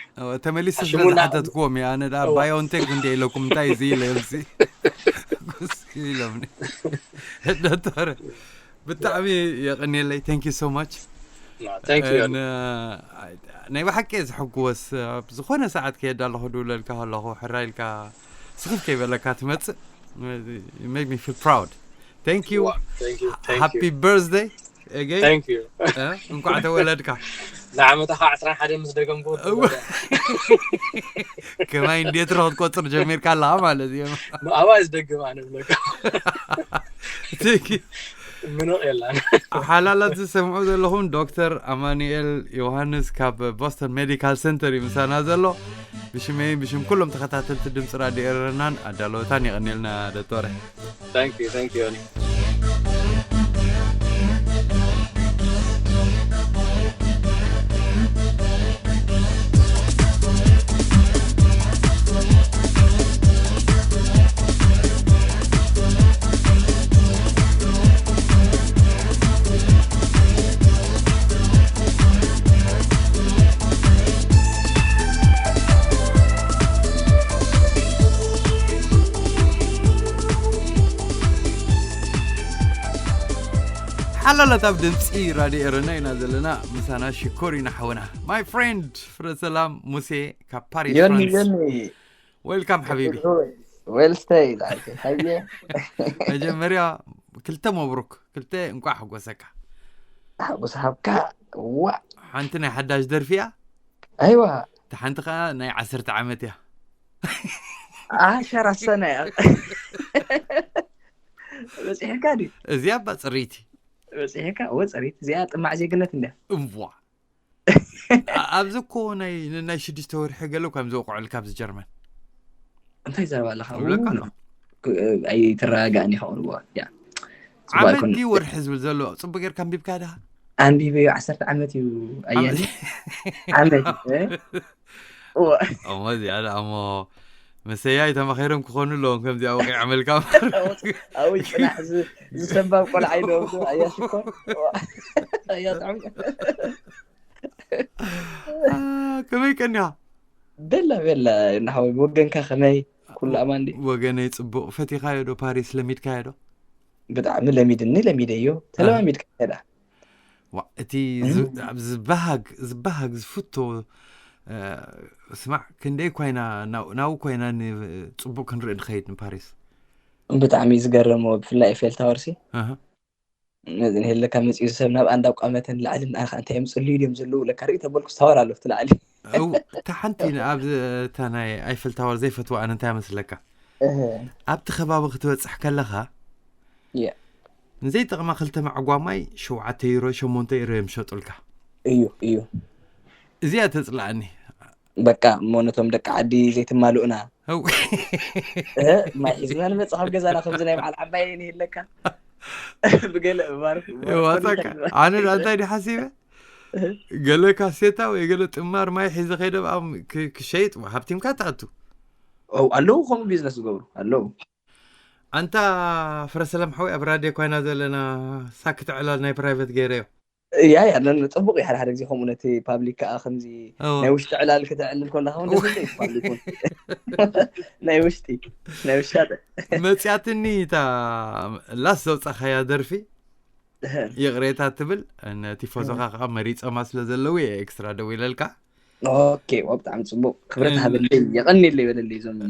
ተመሊሰ ስለዝሓተትክዎም እየ ኣነ ዳ ባዮንቴክ እንዲ ኢለኩም እንታይ እዚ ኢለ ኢሎምኒ ዶክተር ብጣዕሚ የቐንየለይ። Thank you so much። ናይ ብሓቂ እየ ዝሕጉወስ። ኣብ ዝኾነ ሰዓት ከየዳ ኣለኹ ድውለልካ ከለኹ ሕራይ ኢልካ ስኽፍ ከይበለካ ትመፅእ make me feel proud። Thank you. Thank you, thank Happy you, birthday again. thank you። እ? እንኳዕ ተወለድካ። ንዓመታኻ ዕስራን ሓደን ምስ ደገምኩ እወ። ከማይ እንዴት ክትቆፅር ጀሚርካ ኣለኻ ማለት እዩ። ኣብኣ ዝደግም ኣነ ብለካ Thank you. ምንቕ የላን። ሓላላት ዝሰምዑ ዘለኹም፣ ዶክተር ኣማኑኤል ዮሃንስ ካብ ቦስተን ሜዲካል ሰንተር እዩ ምሳና ዘሎ። ብሽመይን ብሽም ኩሎም ተኸታተልቲ ድምፂ ራድዮ ኤረናን ኣዳለወታን የቐንየልና ዶክተረ። Thank you, thank you, Oni. ሓላላት ኣብ ድምፂ ራድዮ ኤረና ኢና ዘለና። ምሳና ሽኮር ኢና ሓውና። My friend ፍረ ሰላም ሙሴ ካብ ፓሪስ ዮኒ ፍራንስ። ዮኒ Welcome ሓቢቢ። ዌልስተይ ዛልከ ሃየ መጀመርያ ክልተ መብሩክ፣ ክልተ እንቋዕ ሓጎሰካ። ሓጎስ ሃብካ። ዋ ሓንቲ ናይ ሓዳሽ ደርፊ እያ፣ ኣይዋ እታ ሓንቲ ከዓ ናይ ዓሰርተ ዓመት እያ። ዓሸራ ሰነ እያ። በፂሕካ ድዩ? እዚኣ እባ ፅርይቲ በፂሕካ ወ ፅሪት እዚኣ ጥማዕ ዜግነት እንድያ። እምቧ። ኣ- ኣብዚ እኮ ናይ ንናይ ሽዱሽተ ወርሒ ገለ እኳ እዮም ዝወቅዑልካ ኣብዚ ጀርመን። እንታይ ዘረባ ኣለካ? ይብለካ ኣሎ። ኣይተረጋጋእን ኢኻ ቁርቦ። ያ ጽቡቅ ዓመት ኣይኮነን። ድዩ ወርሒ ዝብል ዘሎ ጽቡቅ ጌርካ ኣንቢብካ ድኻ? ኣንቢበዮ። ዓሰርተ ዓመት እዩ። ኣየኒ ዓመት እ? እዋ። እሞ እዚኣ ደኣ እሞ መሰያይ ተማኺሮም ክኾኑ ኣለዎም። ከምዚኣ ወቂዕ ዓመልካ ኣብኡ ጽናሕ ዝ- ዝሰንባብ ቆልዓ ኢሎም ኣያ ሽኮር። እዋ። ኣያ ጥዑም። ከመይ ቀኒኻ? ቤላ ቤላ ናሓወይ ብወገንካ ከመይ? ኩሉ ኣማን ድዩ? ወገነይ ጽቡቕ። ፈቲኻዮ ዶ ፓሪስ? ለሚድካዮ ዶ? ብጣዕሚ ለሚድኒ። ለሚደዮ። ተለማሚድካ ዳ ዋ፣ እቲ ዝ- ኣብ ዝበሃግ ዝበሃግ ዝፍቶ እ፣ ስማዕ፣ ክንደይ ኮይና ናብ- ናብኡ ኮይና ንጽቡቕ ክንርኢ ንኸይድ ንፓሪስ። ብጣዕሚ ዝገረሞ ብፍላይ ኤፌል ታወርሲ ኣሃ። ነዚ ንሄለካ መፅኡ ሰብ ናብ ኣንዳ ቋመተን ላዕልን ኣኻ እንታይ እዮም ፅልዩ ድዮም ዘለዉ ለካ ርኢ ተበልኩ ስታወር ኣሎ እቲ ላዕሊ እው፣ እታ ሓንቲ ኣብ እታ ናይ ኣይፈል ታወር ዘይፈትዋ ኣነ እንታይ መስለካ? እህ፣ ኣብቲ ከባቢ ክትበፅሕ ከለኻ የ። ንዘይጠቕማ ክልተ መዕጓማይ ሸውዓተ ዩሮ ሸሞንተ ዩሮ እዮም ሸጡልካ። እዩ እዩ እዚኣ ተፅላኣኒ። በቃ እሞ ነቶም ደቂ ዓዲ ዘይትማልኡና እው። እ፣ ማይ ሒዝና ንመፅእ ካብ ገዛና ከምዚ ናይ በዓል ዓባይ ንሂለካ ብገለ ባር የዋፃካ። ኣነ ደኣ እንታይ ድዩ ሓሲበ? ገለ ካሴታ ወይ ገለ ጥማር ማይ ሒዘ ከይደ ብኣም ክ- ክሸይጥ ሃብቲምካ ትኣቱ። ው ኣለዉ ከምኡ ቢዝነስ ዝገብሩ ኣለዉ። ኣንታ ፍረሰላም ሓወይ፣ ኣብ ራድዮ ኮይና ዘለና ሳክት ዕላል ናይ ፕራይቨት ገይረዮ። እያ እያ ነን ፅቡቅ እዩ። ሓደ ሓደ ግዜ ከምኡ ነቲ ፓብሊክ ከዓ ከምዚ እዎ። ናይ ውሽጢ ዕላል ክተዕልል ከለካ እውን ደስ ይብል እዩ ፓብሊክ እውን። ናይ ውሽጢ ናይ ውሻጠ መፅያትኒ እታ ላስ ዘውፃኻያ ደርፊ ይቕሬታ ትብል። ነቲ ፎዞኻ ከዓ መሪፀማ ስለ ዘለዉ እየ ኤክስትራ ደው ኢለልካ። ኦኬ ዋ ብጣዕሚ ፅቡቅ ክብረት ሃበለይ የቀኒለይ በለለይ እዞም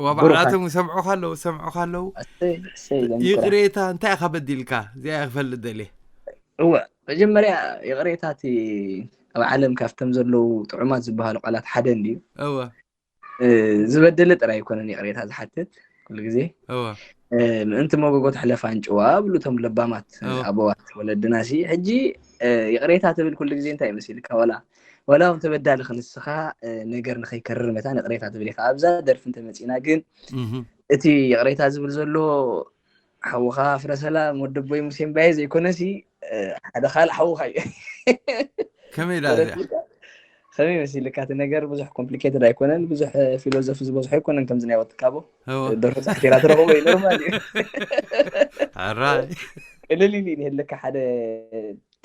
ዋ ባዕላቶም ይሰምዑኻ ኣለዉ፣ ሰምዑኻ ኣለዉ። እሰይ እሰይ እዞም ምኩራት። ይቕሬታ እንታይ ኢኻ በዲልካ? እዚኣ እየ ክፈልጥ ደልየ። እወ መጀመርያ ይቕሬታ እቲ ኣብ ዓለም ካብቶም ዘለዉ ጥዑማት ዝበሃሉ ቃላት ሓደ እንድዩ። እወ እ፣ ዝበደለ ጥራይ ኣይኮነን ይቕሬታ ዝሓትት ኩሉ ግዜ እወ እ፣ ምእንቲ መጎጎ ትሕለፍ ኣንጭዋ ብሉ እቶም ለባማት እወ። ኣቦዋት ወለድና ሲ ሕጂ እ፣ ይቕሬታ ትብል ኩሉ ግዜ እንታይ ይመስልካ? ወላ ወላ እውን ተበዳሊ ክንስኻ እ፣ ነገር ንኸይከርር መታን ይቕሬታ ትብል ኢኻ። ኣብዛ ደርፊ እንተመፂና ግን እህ። እቲ ይቕሬታ ዝብል ዘሎ ሓውኻ ፍረሰላም ወደቦይ ሙሴን ባየ ዘይኮነሲ እ፣ ሓደ ካልእ ሓውኻ እዩ። ከመይ ደኣ እዚኣ? ከመይ መሲልካ እቲ ነገር ብዙሕ ኮምፕሊኬትድ ኣይኮነን፣ ብዙሕ ፊሎዞፊ ዝበዝሖ ኣይኮነን። ከምዚ ናይ ወትካቦ እወ። ደርፊ ፃሕቲራ ትረኽቦ እዩ ኖርማል እዩ። ሕራይ። ቅልል ኢሉ እዩ ዝህለካ። ሓደ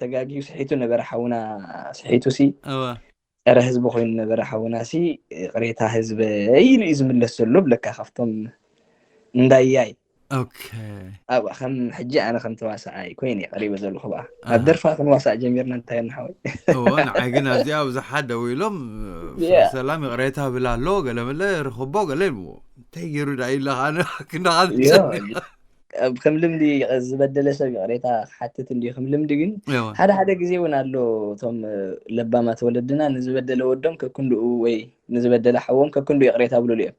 ተጋግዩ ስሒቱ ነበረ ሓውና፣ ስሒቱ ሲ እወ። ፀረ ህዝቢ ኮይኑ ነበረ ሓውና ሲ ቅሬታ ህዝበ ኢሉ እዩ ዝምለስ ዘሎ ብለካ ካብቶም እንዳያይ ኦኬ። ኣብ ከም ሕጂ ኣነ ከም ተዋሳኣይ ኮይነ ቀሪበ ዘለኹ ብኣ ኣሃ። ኣብ ደርፋ ክንዋሳእ ጀሚርና እንታይ ንሓወይ እወ፣ ንዓይ ግን ኣብዚኣ ብዙሓት ደው ኢሎም ያ። ሰላም ይቕሬታ ብል ኣሎ ገለ መለ ርኽቦ ገለ ኢልዎ እንታይ ገይሩ ዳ ኢለ ኣነ ክንዳኻ ያ። ከም ልምዲ ዝበደለ ሰብ ይቕሬታ ክሓትት እንድዩ ከም ልምዲ። ግን ሓደ ሓደ ግዜ እውን ኣሎ፣ እቶም ለባማት ወለድና ንዝበደለ ወዶም ከክንድኡ ወይ ንዝበደለ ሓዎም ከክንድኡ ይቕሬታ ብሉሉ እዮም።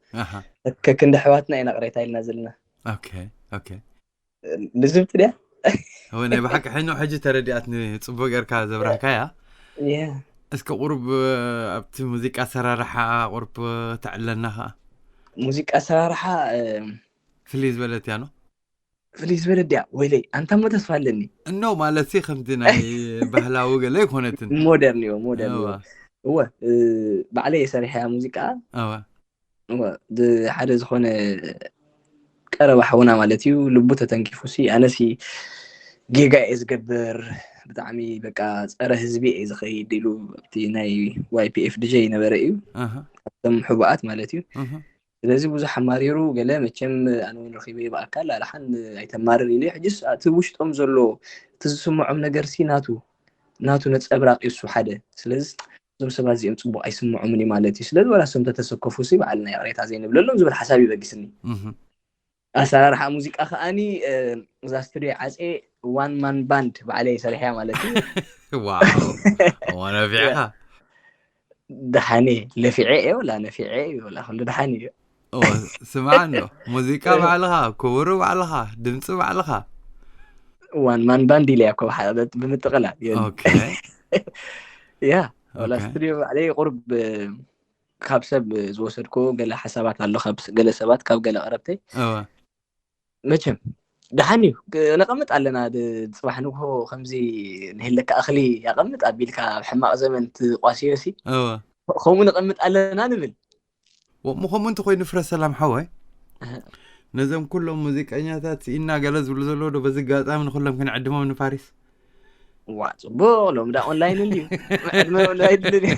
ከክንዲ ኣሕዋትና ኢና ቅሬታ ኢልና ዘለና። ልዝብቲ ድያ? ናይ ብሓቂ ሕኖ ሕጂ ተረዲኣትኒ። ጽቡቅ ጌርካ ዘብራህካያ። እስከ ቁሩብ ኣብቲ ሙዚቃ ኣሰራርሓ ቁሩብ ተዕለና ከኣ። ሙዚቃ ኣሰራርሓ ፍልይ ዝበለት እያ ኖ? ፍልይ ዝበለት ድያ? ወይለይ ኣንታ እሞ ተስፋ ኣለኒ። እኖ ማለት ሲ ከምቲ ናይ ባህላዊ ገለ ኣይኮነትን። ሞደርን እዮ ሞደርን እዮ። እወ ባዕለይ የሰሪሐያ ሙዚቃ። እወ ሓደ ዝኾነ ቀረባ ሓውና ማለት እዩ ልቡ ተተንኪፉ ሲ ኣነሲ ጌጋ እየ ዝገብር፣ ብጣዕሚ በቃ ፀረ ህዝቢ እየ ዝኸይድ ኢሉ ኣብቲ ናይ ዋይፒኤፍ ድጀ ነበረ እዩ ካብቶም ሕቡኣት ማለት እዩ። ስለዚ ብዙሕ ኣማሪሩ ገለ መቸም ኣነ እውን ረኪበ ብኣካል ኣልሓን ኣይተማርር ኢለ ሕጅስ እቲ ውሽጦም ዘሎ እቲ ዝስምዖም ነገር ሲ ናቱ ናቱ ነፀብራቅ እዩ እሱ ሓደ። ስለዚ እዞም ሰባት እዚኦም ፅቡቅ ኣይስምዖምን እዩ ማለት እዩ። ስለዚ ዋላ እሶም ተተሰከፉ ሲ በዓልና ይቕሬታ ዘይንብለሎም ዝብል ሓሳብ ይበጊስኒ። ኣሰራርሓ ሙዚቃ ከዓኒ እዛ ስቱድዮ ዓፀ ዋን ማን ባንድ ባዕለይ ሰሪሐያ ማለት እዩ። ነፊዕኻ? ደሓን እየ ለፊዐ እየ ወላ ነፊዐ እየ ወላ ኩሉ ደሓን እዩ። ስማዕ እንዶ ሙዚቃ ባዕልኻ፣ ክቡሩ ባዕልኻ፣ ድምፂ ባዕልኻ። ዋን ማን ባንድ ኢለ እኮ ብምጥቕላል ያ ወላ ስቱድዮ ባዕለይ ቁርብ ካብ ሰብ ዝወሰድኩ ገለ ሓሳባት ኣሎ፣ ገለ ሰባት ካብ ገለ ቀረብተይ። መቸም ደሓን እዩ፣ ነቐምጥ ኣለና። ፅባሕ ንግሆ ከምዚ ንህለካ እኽሊ ያቐምጥ ኣቢልካ ኣብ ሕማቕ ዘመን ትቋስዮ ሲ ከምኡ ነቐምጥ ኣለና ንብል። ከምኡ እንተኮይኑ ፍረ ሰላም ሓወይ፣ ነዞም ኩሎም ሙዚቀኛታት ስኢና ገለ ዝብሉ ዘለዉ ዶ በዚ ኣጋጣሚ ንኩሎም ክንዕድሞም ንፋሪስ? ዋ ፅቡቅ ሎም ዳ ኦንላይን እንድዩ። መዕድመ ኦንላይን ድልን እዩ።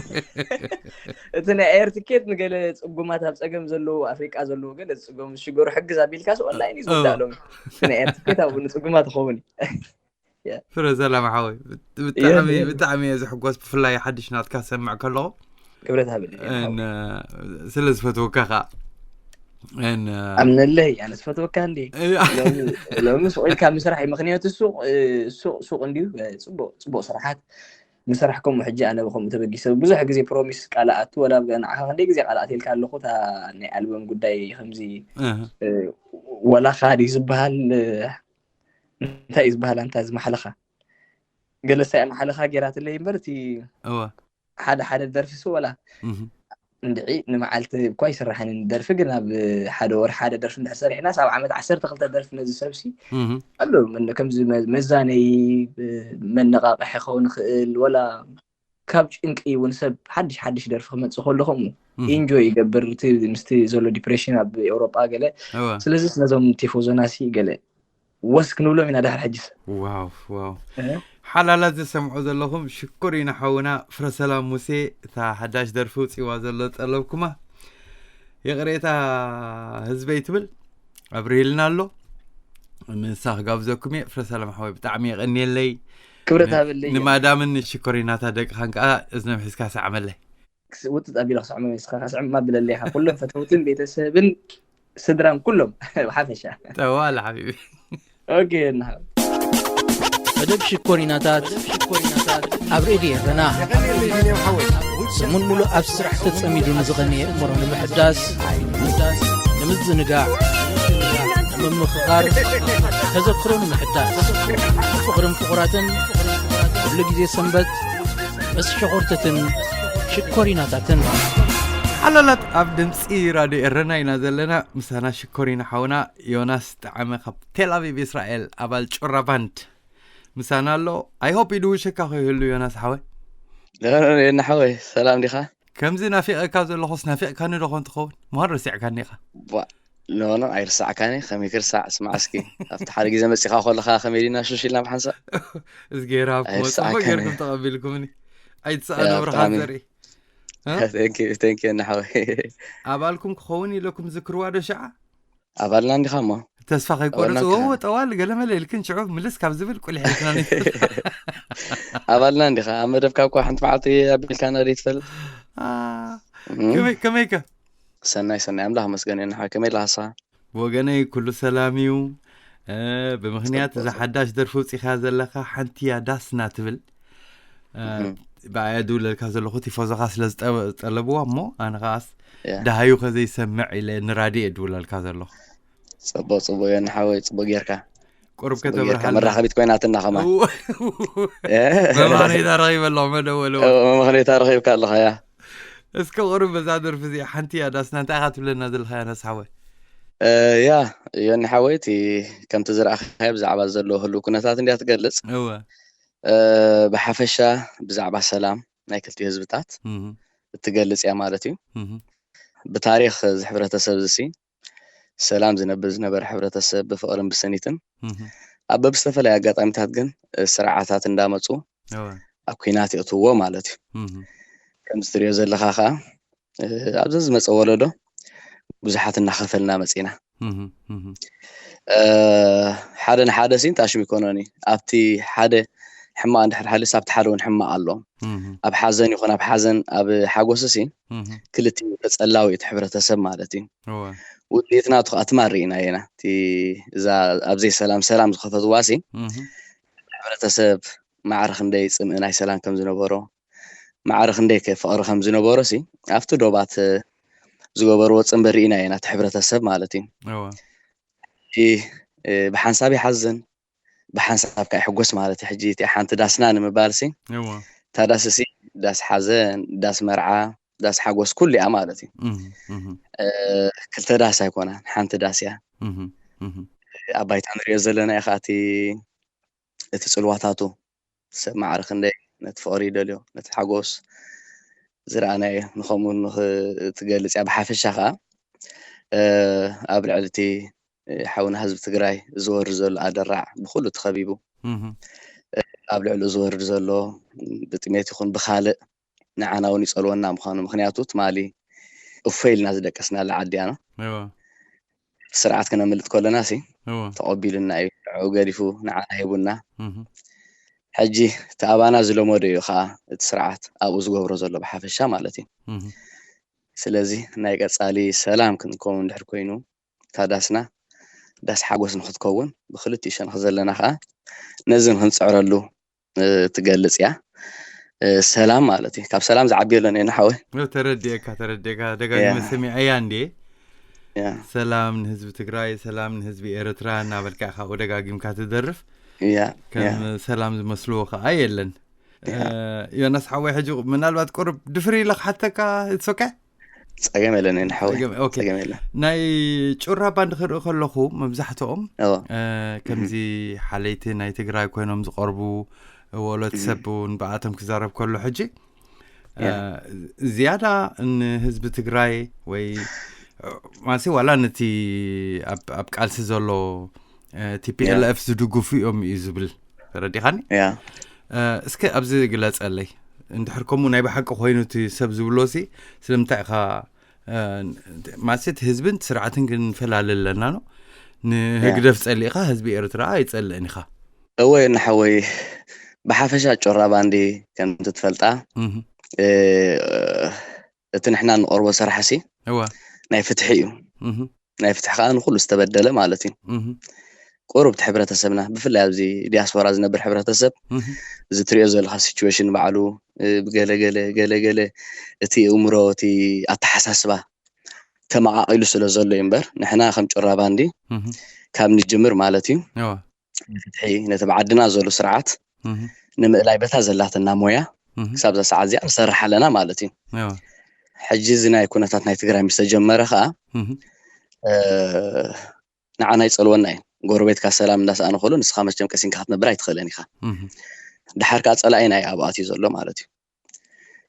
እቲ ናይ ኤር ትኬት ንገለ ፅጉማት ኣብ ፀገም ዘለዉ ኣፍሪቃ ዘለዉ ገለ ዝፅገሙ ዝሽገሩ ሕግዝ ኣቢልካስ ኦንላይን እዩ ዝወዳእ ሎም። እቲ ናይ ኤር ትኬት ኣብኡ ንፅጉማት ይኸውን እዩ። ፍረ ሰላም ሓወይ፣ ብጣዕሚ ብጣዕሚ እየ ዝሕጎስ፣ ብፍላይ ሓድሽ ናትካ ሰምዕ ከለኹ። ክብረት ሃበኒ። ስለ ዝፈትወካ ከዓ ኣምነለይ፣ ኣነ ዝፈትወካ እንዲ። ሎሚ ሱቕ ኢልካ ምስራሕ እዩ፣ ምክንያቱ ሱቕ ሱቕ ሱቕ እንድዩ። ፅቡቅ ፅቡቅ ስራሓት ምስራሕ ከምኡ። ሕጂ ኣነ ብከምኡ ተበጊሰ ብዙሕ ግዜ ፕሮሚስ ቃል ኣቱ ወላ ንዓኻ ክንደይ ግዜ ቃል ኣትልካ ኣለኹ፣ እታ ናይ ኣልበም ጉዳይ ከምዚ ወላ ካዲ ዝበሃል እንታይ እዩ ዝበሃል ኣንታ ዝመሓለኻ ገለሳ እያ መሓለኻ ጌራትለይ እምበር እቲ እወ ሓደ ሓደ ደርፊ ሲ ወላ እህ እንድዒ ንመዓልቲ እኳ ይስራሕን ደርፊ ግን ኣብ ሓደ ወር ሓደ ደርፊ እንድሕር ሰሪሕናስ ኣብ ዓመት ዓሰርተ ክልተ ደርፊ ነዚ ሰብሲ እህ ኣሎ ምን- ከምዚ መ- መዛነይ ብ- መነቃቅሒ ክኸውን ይኽእል ወላ ካብ ጭንቂ እውን ሰብ ሓድሽ ሓድሽ ደርፊ ክመፅእ ከሎ ከምኡ እህ ኢንጆይ ይገብር እቲ ምስቲ ዘሎ ዲፕሬሽን ኣብ ኤውሮጳ ገለ እወ ስለዚስ ነዞም ቲፎዞና ሲ ገለ ወስ ክንብሎም ኢና ዳሕር ሕጅስ። ዋው ዋው። ሓላላት ዝሰምዑ ዘለኹም ሽኩር ኢና ሓውና ፍረሰላም ሙሴ እታ ሓዳሽ ደርፊ ውፅዋ ዘሎ ጠለብኩማ ይቕሬታ ህዝበይ ትብል ኣብሪህልና ኣሎ። ምሳ ክጋብዘኩም እየ። ፍረሰላም ሓወይ ብጣዕሚ የቐንየለይ። ክብረት ሃበለይ። ንማዳምን ሽኮሪናታ ደቅኻን ከዓ እዝኖም ሒዝካ ሰዓመለይ። ውጥጥ ኣቢለ ክስዕሞ ስኻ ስዕም ኣቢለለይ ኢኻ ኩሎም ፈተውትን ቤተሰብን ስድራን ኩሎም ብሓፈሻ ጠዋለ ሓቢቢ ኦኬ እና መደብ ሽኮሪናታት ኣብ ሬድዮ ኤረና ሰሙን ሙሉእ ኣብ ስራሕ ተጸሚዱ ንዝቐነየ እምሮ ንምሕዳስ ንምዝንጋዕ ንምምኽኻር ተዘክሮ ንምሕዳስ ፍቕርን ፍቑራትን ኩሉ ግዜ ሰንበት ምስ ሸኾርተትን ሽኮሪናታትን ሓላላት ኣብ ድምፂ ራድዮ ኤረና ኢና ዘለና። ምሳና ሽኮሪና ሓውና ዮናስ ጣዕመ ካብ ቴል ኣቪቭ እስራኤል ኣባል ጩራ ባንድ ምሳና ኣሎ። ኣይሆፕ ይድውሸካ ከይህሉ ዮናስ ሓወይ። ዮና ሓወይ ሰላም ዲኻ? ከምዚ ናፊቐካ ዘለኹስ ናፊቕካኒ ዶ ኾን ትኸውን? ምዃን ረሲዕካኒ ኢኻ። ኖ ኖ ኣይርሳዕካኒ ከመይ ክርሳዕ ስማዕ እስኪ ኣብቲ ሓደ ግዜ መፂኻ ከለኻ ከመይ ዲና ሹሽ ኢልና ብሓንሳእ እዝጌር ሃብኩም ፅቡቅ ጌርኩም ተቐቢልኩምኒ ኣይትስኣኖ ብርሃን ዘርኢ ተንኪ እናሓወይ ኣባልኩም ክኸውን ኢለኩም ዝክርዋ ዶ ሸዓ ኣባልና እንዲኻ እሞ ተስፋ ከይቆርፅ ጠዋል ገለመለ ኢልክን ሽዑ ምልስ ካብ ዝብል ቁሊሕ ኢልክና ኣባልና እንዲኻ ኣብ መደብካ እኳ ሓንቲ መዓልቲ ኣቢልካና ዘይትፈልጥ ከመይከ ሰናይ ሰናይ ኣምላኽ መስገን እዩ ንሓ ከመይ ኣለካ ንስኻ ብወገነይ ኩሉ ሰላም እዩ እ፣ ብምኽንያት እዛ ሓዳሽ ደርፊ ውፂኻ ዘለኻ ሓንቲ እያ ዳስና ትብል። እ፣ ብኣያ ድውለልካ ዘለኹ ቲፎዞኻ ስለ ዝጠ-፣ ዝጠለብዋ እሞ ኣነ ኸዓስ ደሃዩ ከዘይሰምዕ ኢለ ንራድዮ እየ ድውለልካ ዘለኹ። ፅቡቅ ፅቡቅ እዮ ንሓወይ፣ ፅቡቅ ጌርካ። ቁሩብ ፅቡቅ ጌርካ። ከተብርሃልና። መራኸቢት ኮይናትና ከማን። እወ፣ መማነይታ ረኺበ ኣለኹ መደወልዎ። መማነይታ ረኺብካ ኣለኻ፣ ያ። እስከ ቁሩብ በዛ ደርፊ እዚኣ ሓንቲ እያ ዳስና እንታይ ኢኻ ትብለና ዘለኻ ያ ነስሓወ? እ፣ ያ፣ ዮኒ ሓወይ፣ እቲ ከምቲ ዝረኣኻዮ ብዛዕባ ዘሎ ህልው ኩነታት እንድያ ትገልጽ። እወ። እ፣ ብሓፈሻ ብዛዕባ ሰላም ናይ ክልቲኡ ህዝብታት እም፣ እትገልጽ እያ ማለት እዩ። እም፣ ብታሪኽ እዚ ሕብረተሰብ እዚ ሰላም ዝነብር ዝነበረ ሕብረተሰብ ብፍቕርን ብስኒትን እም፣ ኣብ በብዝተፈላለየ ኣጋጣሚታት ግን፣ እ፣ ስርዓታት እንዳመጹ እወ። ኣብ ኲናት የእትውዎ ማለት እዩ። እም፣ ከምዚ ትሪኦ ዘለኻ ኸዓ፣ እ፣ ኣብዚ ዝመጸ ወለዶ ብዙሓት እናኸፈልና መጺና። እም፣ እም፣ እ፣ ሓደ ንሓደ ሲ ታሽም ይኮኖኒ። ኣብቲ ሓደ ሕማቕ እንድሕር ሓሊስ ኣብቲ ሓደ እውን ሕማቕ ኣሎ። እም፣ ኣብ ሓዘን ይኹን ኣብ ሓዘን፣ ኣብ ሓጎስ ሲ እም፣ ክልቲኡ ተጸላዊ እቲ ሕብረተሰብ ማለት እዩ። እወ። ውፅኢት ናቱ ከዓ ትማር ኢና ኢና። እቲ እዛ ኣብ ዘይሰላም ሰላም ዝኸፈትዋ ሲ እም፣ ሕብረተሰብ ማዕረ ክንደይ ጽምእ ናይ ሰላም ከም ዝነበሮ፣ ማዕረ ክንደይ ከ ፍቕሪ ከም ዝነበሮ ሲ ኣብቲ ዶባት ዝገበርዎ ጽንበ ርኢና ኢና፣ እቲ ሕብረተሰብ ማለት እዩ። እወ። እቲ፣ እ፣ ብሓንሳብ ይሓዝን ብሓንሳብ ከዓ ይሕጎስ ማለት እዩ። ሕጂ እቲ ሓንቲ ዳስና ንምባል ሲ እወ። እታ ዳስ ሲ ዳስ ሓዘን፣ ዳስ መርዓ፣ ዳስ ሓጎስ ኩሉ እያ ማለት እዩ። እም፣ እም፣ እ፣ ክልተ ዳስ ኣይኮናን፣ ሓንቲ ዳስ እያ። እም፣ እም፣ ኣብ ባይታ ንሪኦ ዘለና እዩ ከዓ እቲ፣ እቲ ጽልዋታቱ ሰብ ማዕረ ክንደይ ነቲ ፍቕሪ ይደልዮ፣ ነቲ ሓጎስ ዝረኣናዮ ንኸምኡ ንኽትገልጽ እያ። ብሓፈሻ ከዓ፣ እ፣ ኣብ ልዕሊ እቲ፣ እ፣ ሓውና ህዝቢ ትግራይ ዝወርድ ዘሎ ኣደራዕ ብኹሉ ተኸቢቡ፣ እም፣ እ፣ ኣብ ልዕሊኡ ዝወርድ ዘሎ ብጥሜት ይኹን ብኻልእ ንዓና እውን ይጸልወና ምዃኑ፣ ምኽንያቱ ትማሊ እፎ ኢልና ዝደቀስናላ ዓዲ እያ። እወ። ስርዓት ክነምልጥ ከለና ሲ እወ። ተቐቢሉና እዩ፣ ንዕኡ ገዲፉ ንዓና ሂቡና። እም፣ ሕጂ እቲ ኣባና ዝለመዶ እዩ ከዓ እቲ ስርዓት ኣብኡ ዝገብሮ ዘሎ ብሓፈሻ ማለት እዩ። እም፣ ስለዚ ናይ ቀጻሊ ሰላም ክንከውን እንድሕር ኮይኑ እታ ዳስና ዳስ ሓጎስ ንክትከውን ብክልቲኡ ሸነኽ ዘለና ከዓ ነዚ ንክንፅዕረሉ፣ እ፣ ትገልጽ እያ። እ፣ ሰላም ማለት እዩ። ካብ ሰላም ዝዓቢ የሎን እዩ ንሓወይ። እ፣ ተረዲኤካ፣ ተረዲኤካ። ደጋጊመ ያ። ሰሚዐያ እንዴ? ያ። ሰላም ንህዝቢ ትግራይ፣ ሰላም ንህዝቢ ኤርትራ እናበልካ ኢኻ ደጋጊምካ ትደርፍ። ያ፣ ከም ያ። ሰላም ዝመስልዎ ከዓ የለን። ያ። እ፣ ዮናስ ሓወይ፣ ሕጂ ምናልባት ቁሩብ ድፍር ኢለ ክሓተካ፣ it's okay? ጸገም የለን እዩ ንሓወይ። ጸገም፣ ኦኬ። ጸገም የለን። ናይ ጩራ ባንድ ክርኢ ከለኹ መብዛሕትኦም፣ እወ። እ፣ ከምዚ እም። ሓለይቲ ናይ ትግራይ ኮይኖም ዝቐርቡ ወሎት እም። ሰብ እውን ብኣቶም ክዛረብ ከሎ ሕጂ፣ ያ። እ፣ ዝያዳ ንህዝቢ ትግራይ ወይ፣ እ፣ ማለትሲ ዋላ ነቲ ኣብ፣ ኣብ ቃልሲ ዘሎ፣ እ፣ ቲ ፒ ኤል ኤፍ ያ። ዝድግፉ እዮም እዩ ዝብል። ተረዲኻኒ? ያ። እ፣ እስከ ኣብዚ ግለጸለይ። እንድሕር ከምኡ ናይ ብሓቂ ኮይኑ እቲ ሰብ ዝብሎ ሲ ስለምንታይ ኢኻ፣ እ፣ ማለት እቲ ህዝብን እቲ ስርዓትን ክንፈላለ ኣለና ነው። ንህግደፍ ያ። ጸሊእኻ ህዝቢ ኤርትራ ኣይጸልእን ኢኻ። እወ፣ ንሓወይ ብሓፈሻ ጮራ ባንዲ ከምቲ ትፈልጣ፣ እህ። እ፣ እቲ ንሕና ንቐርቦ ስራሕ ሲ እወ። ናይ ፍትሒ እዩ። እህ። ናይ ፍትሒ ከዓ ንኩሉ ዝተበደለ ማለት እዩ። እህ። ቁሩብ እቲ ሕብረተሰብና፣ ብፍላይ ኣብዚ ዲያስፖራ ዝነብር ሕብረተሰብ፣ እህ። እዚ ትሪኦ ዘለኻ ሲቹዌሽን ባዕሉ፣ እ፣ ብገለ ገለ፣ ገለ ገለ እቲ እምሮ፣ እቲ ኣተሓሳስባ ተመቓቒሉ ስለ ዘሎ እዩ እምበር፣ ንሕና ከም ጩራ ባንዲ እህ። ካብ ንጅምር ማለት እዩ፣ እወ። ንፍትሒ፣ ነቲ ብዓድና ዘሎ ስርዓት እህ። ንምእላይ በታ ዘላትና ሞያ እህ። ክሳብ እዛ ሰዓት እዚኣ ንሰርሕ ኣለና ማለት እዩ። እወ። ሕጂ እዚ ናይ ኩነታት ናይ ትግራይ ምስ ተጀመረ ከዓ፣ እህ። እ፣ ንዓና ይጸልወና እዩ። ጎረቤትካ ሰላም እንዳሰኣነ ከሎ ንስኻ መቸም ቀሲንካ ክትነብር ኣይትኽእልን ኢኻ። እህ። ድሓር ከዓ ጸላኢና እዩ ኣብኡ ኣትዩ ዘሎ ማለት እዩ።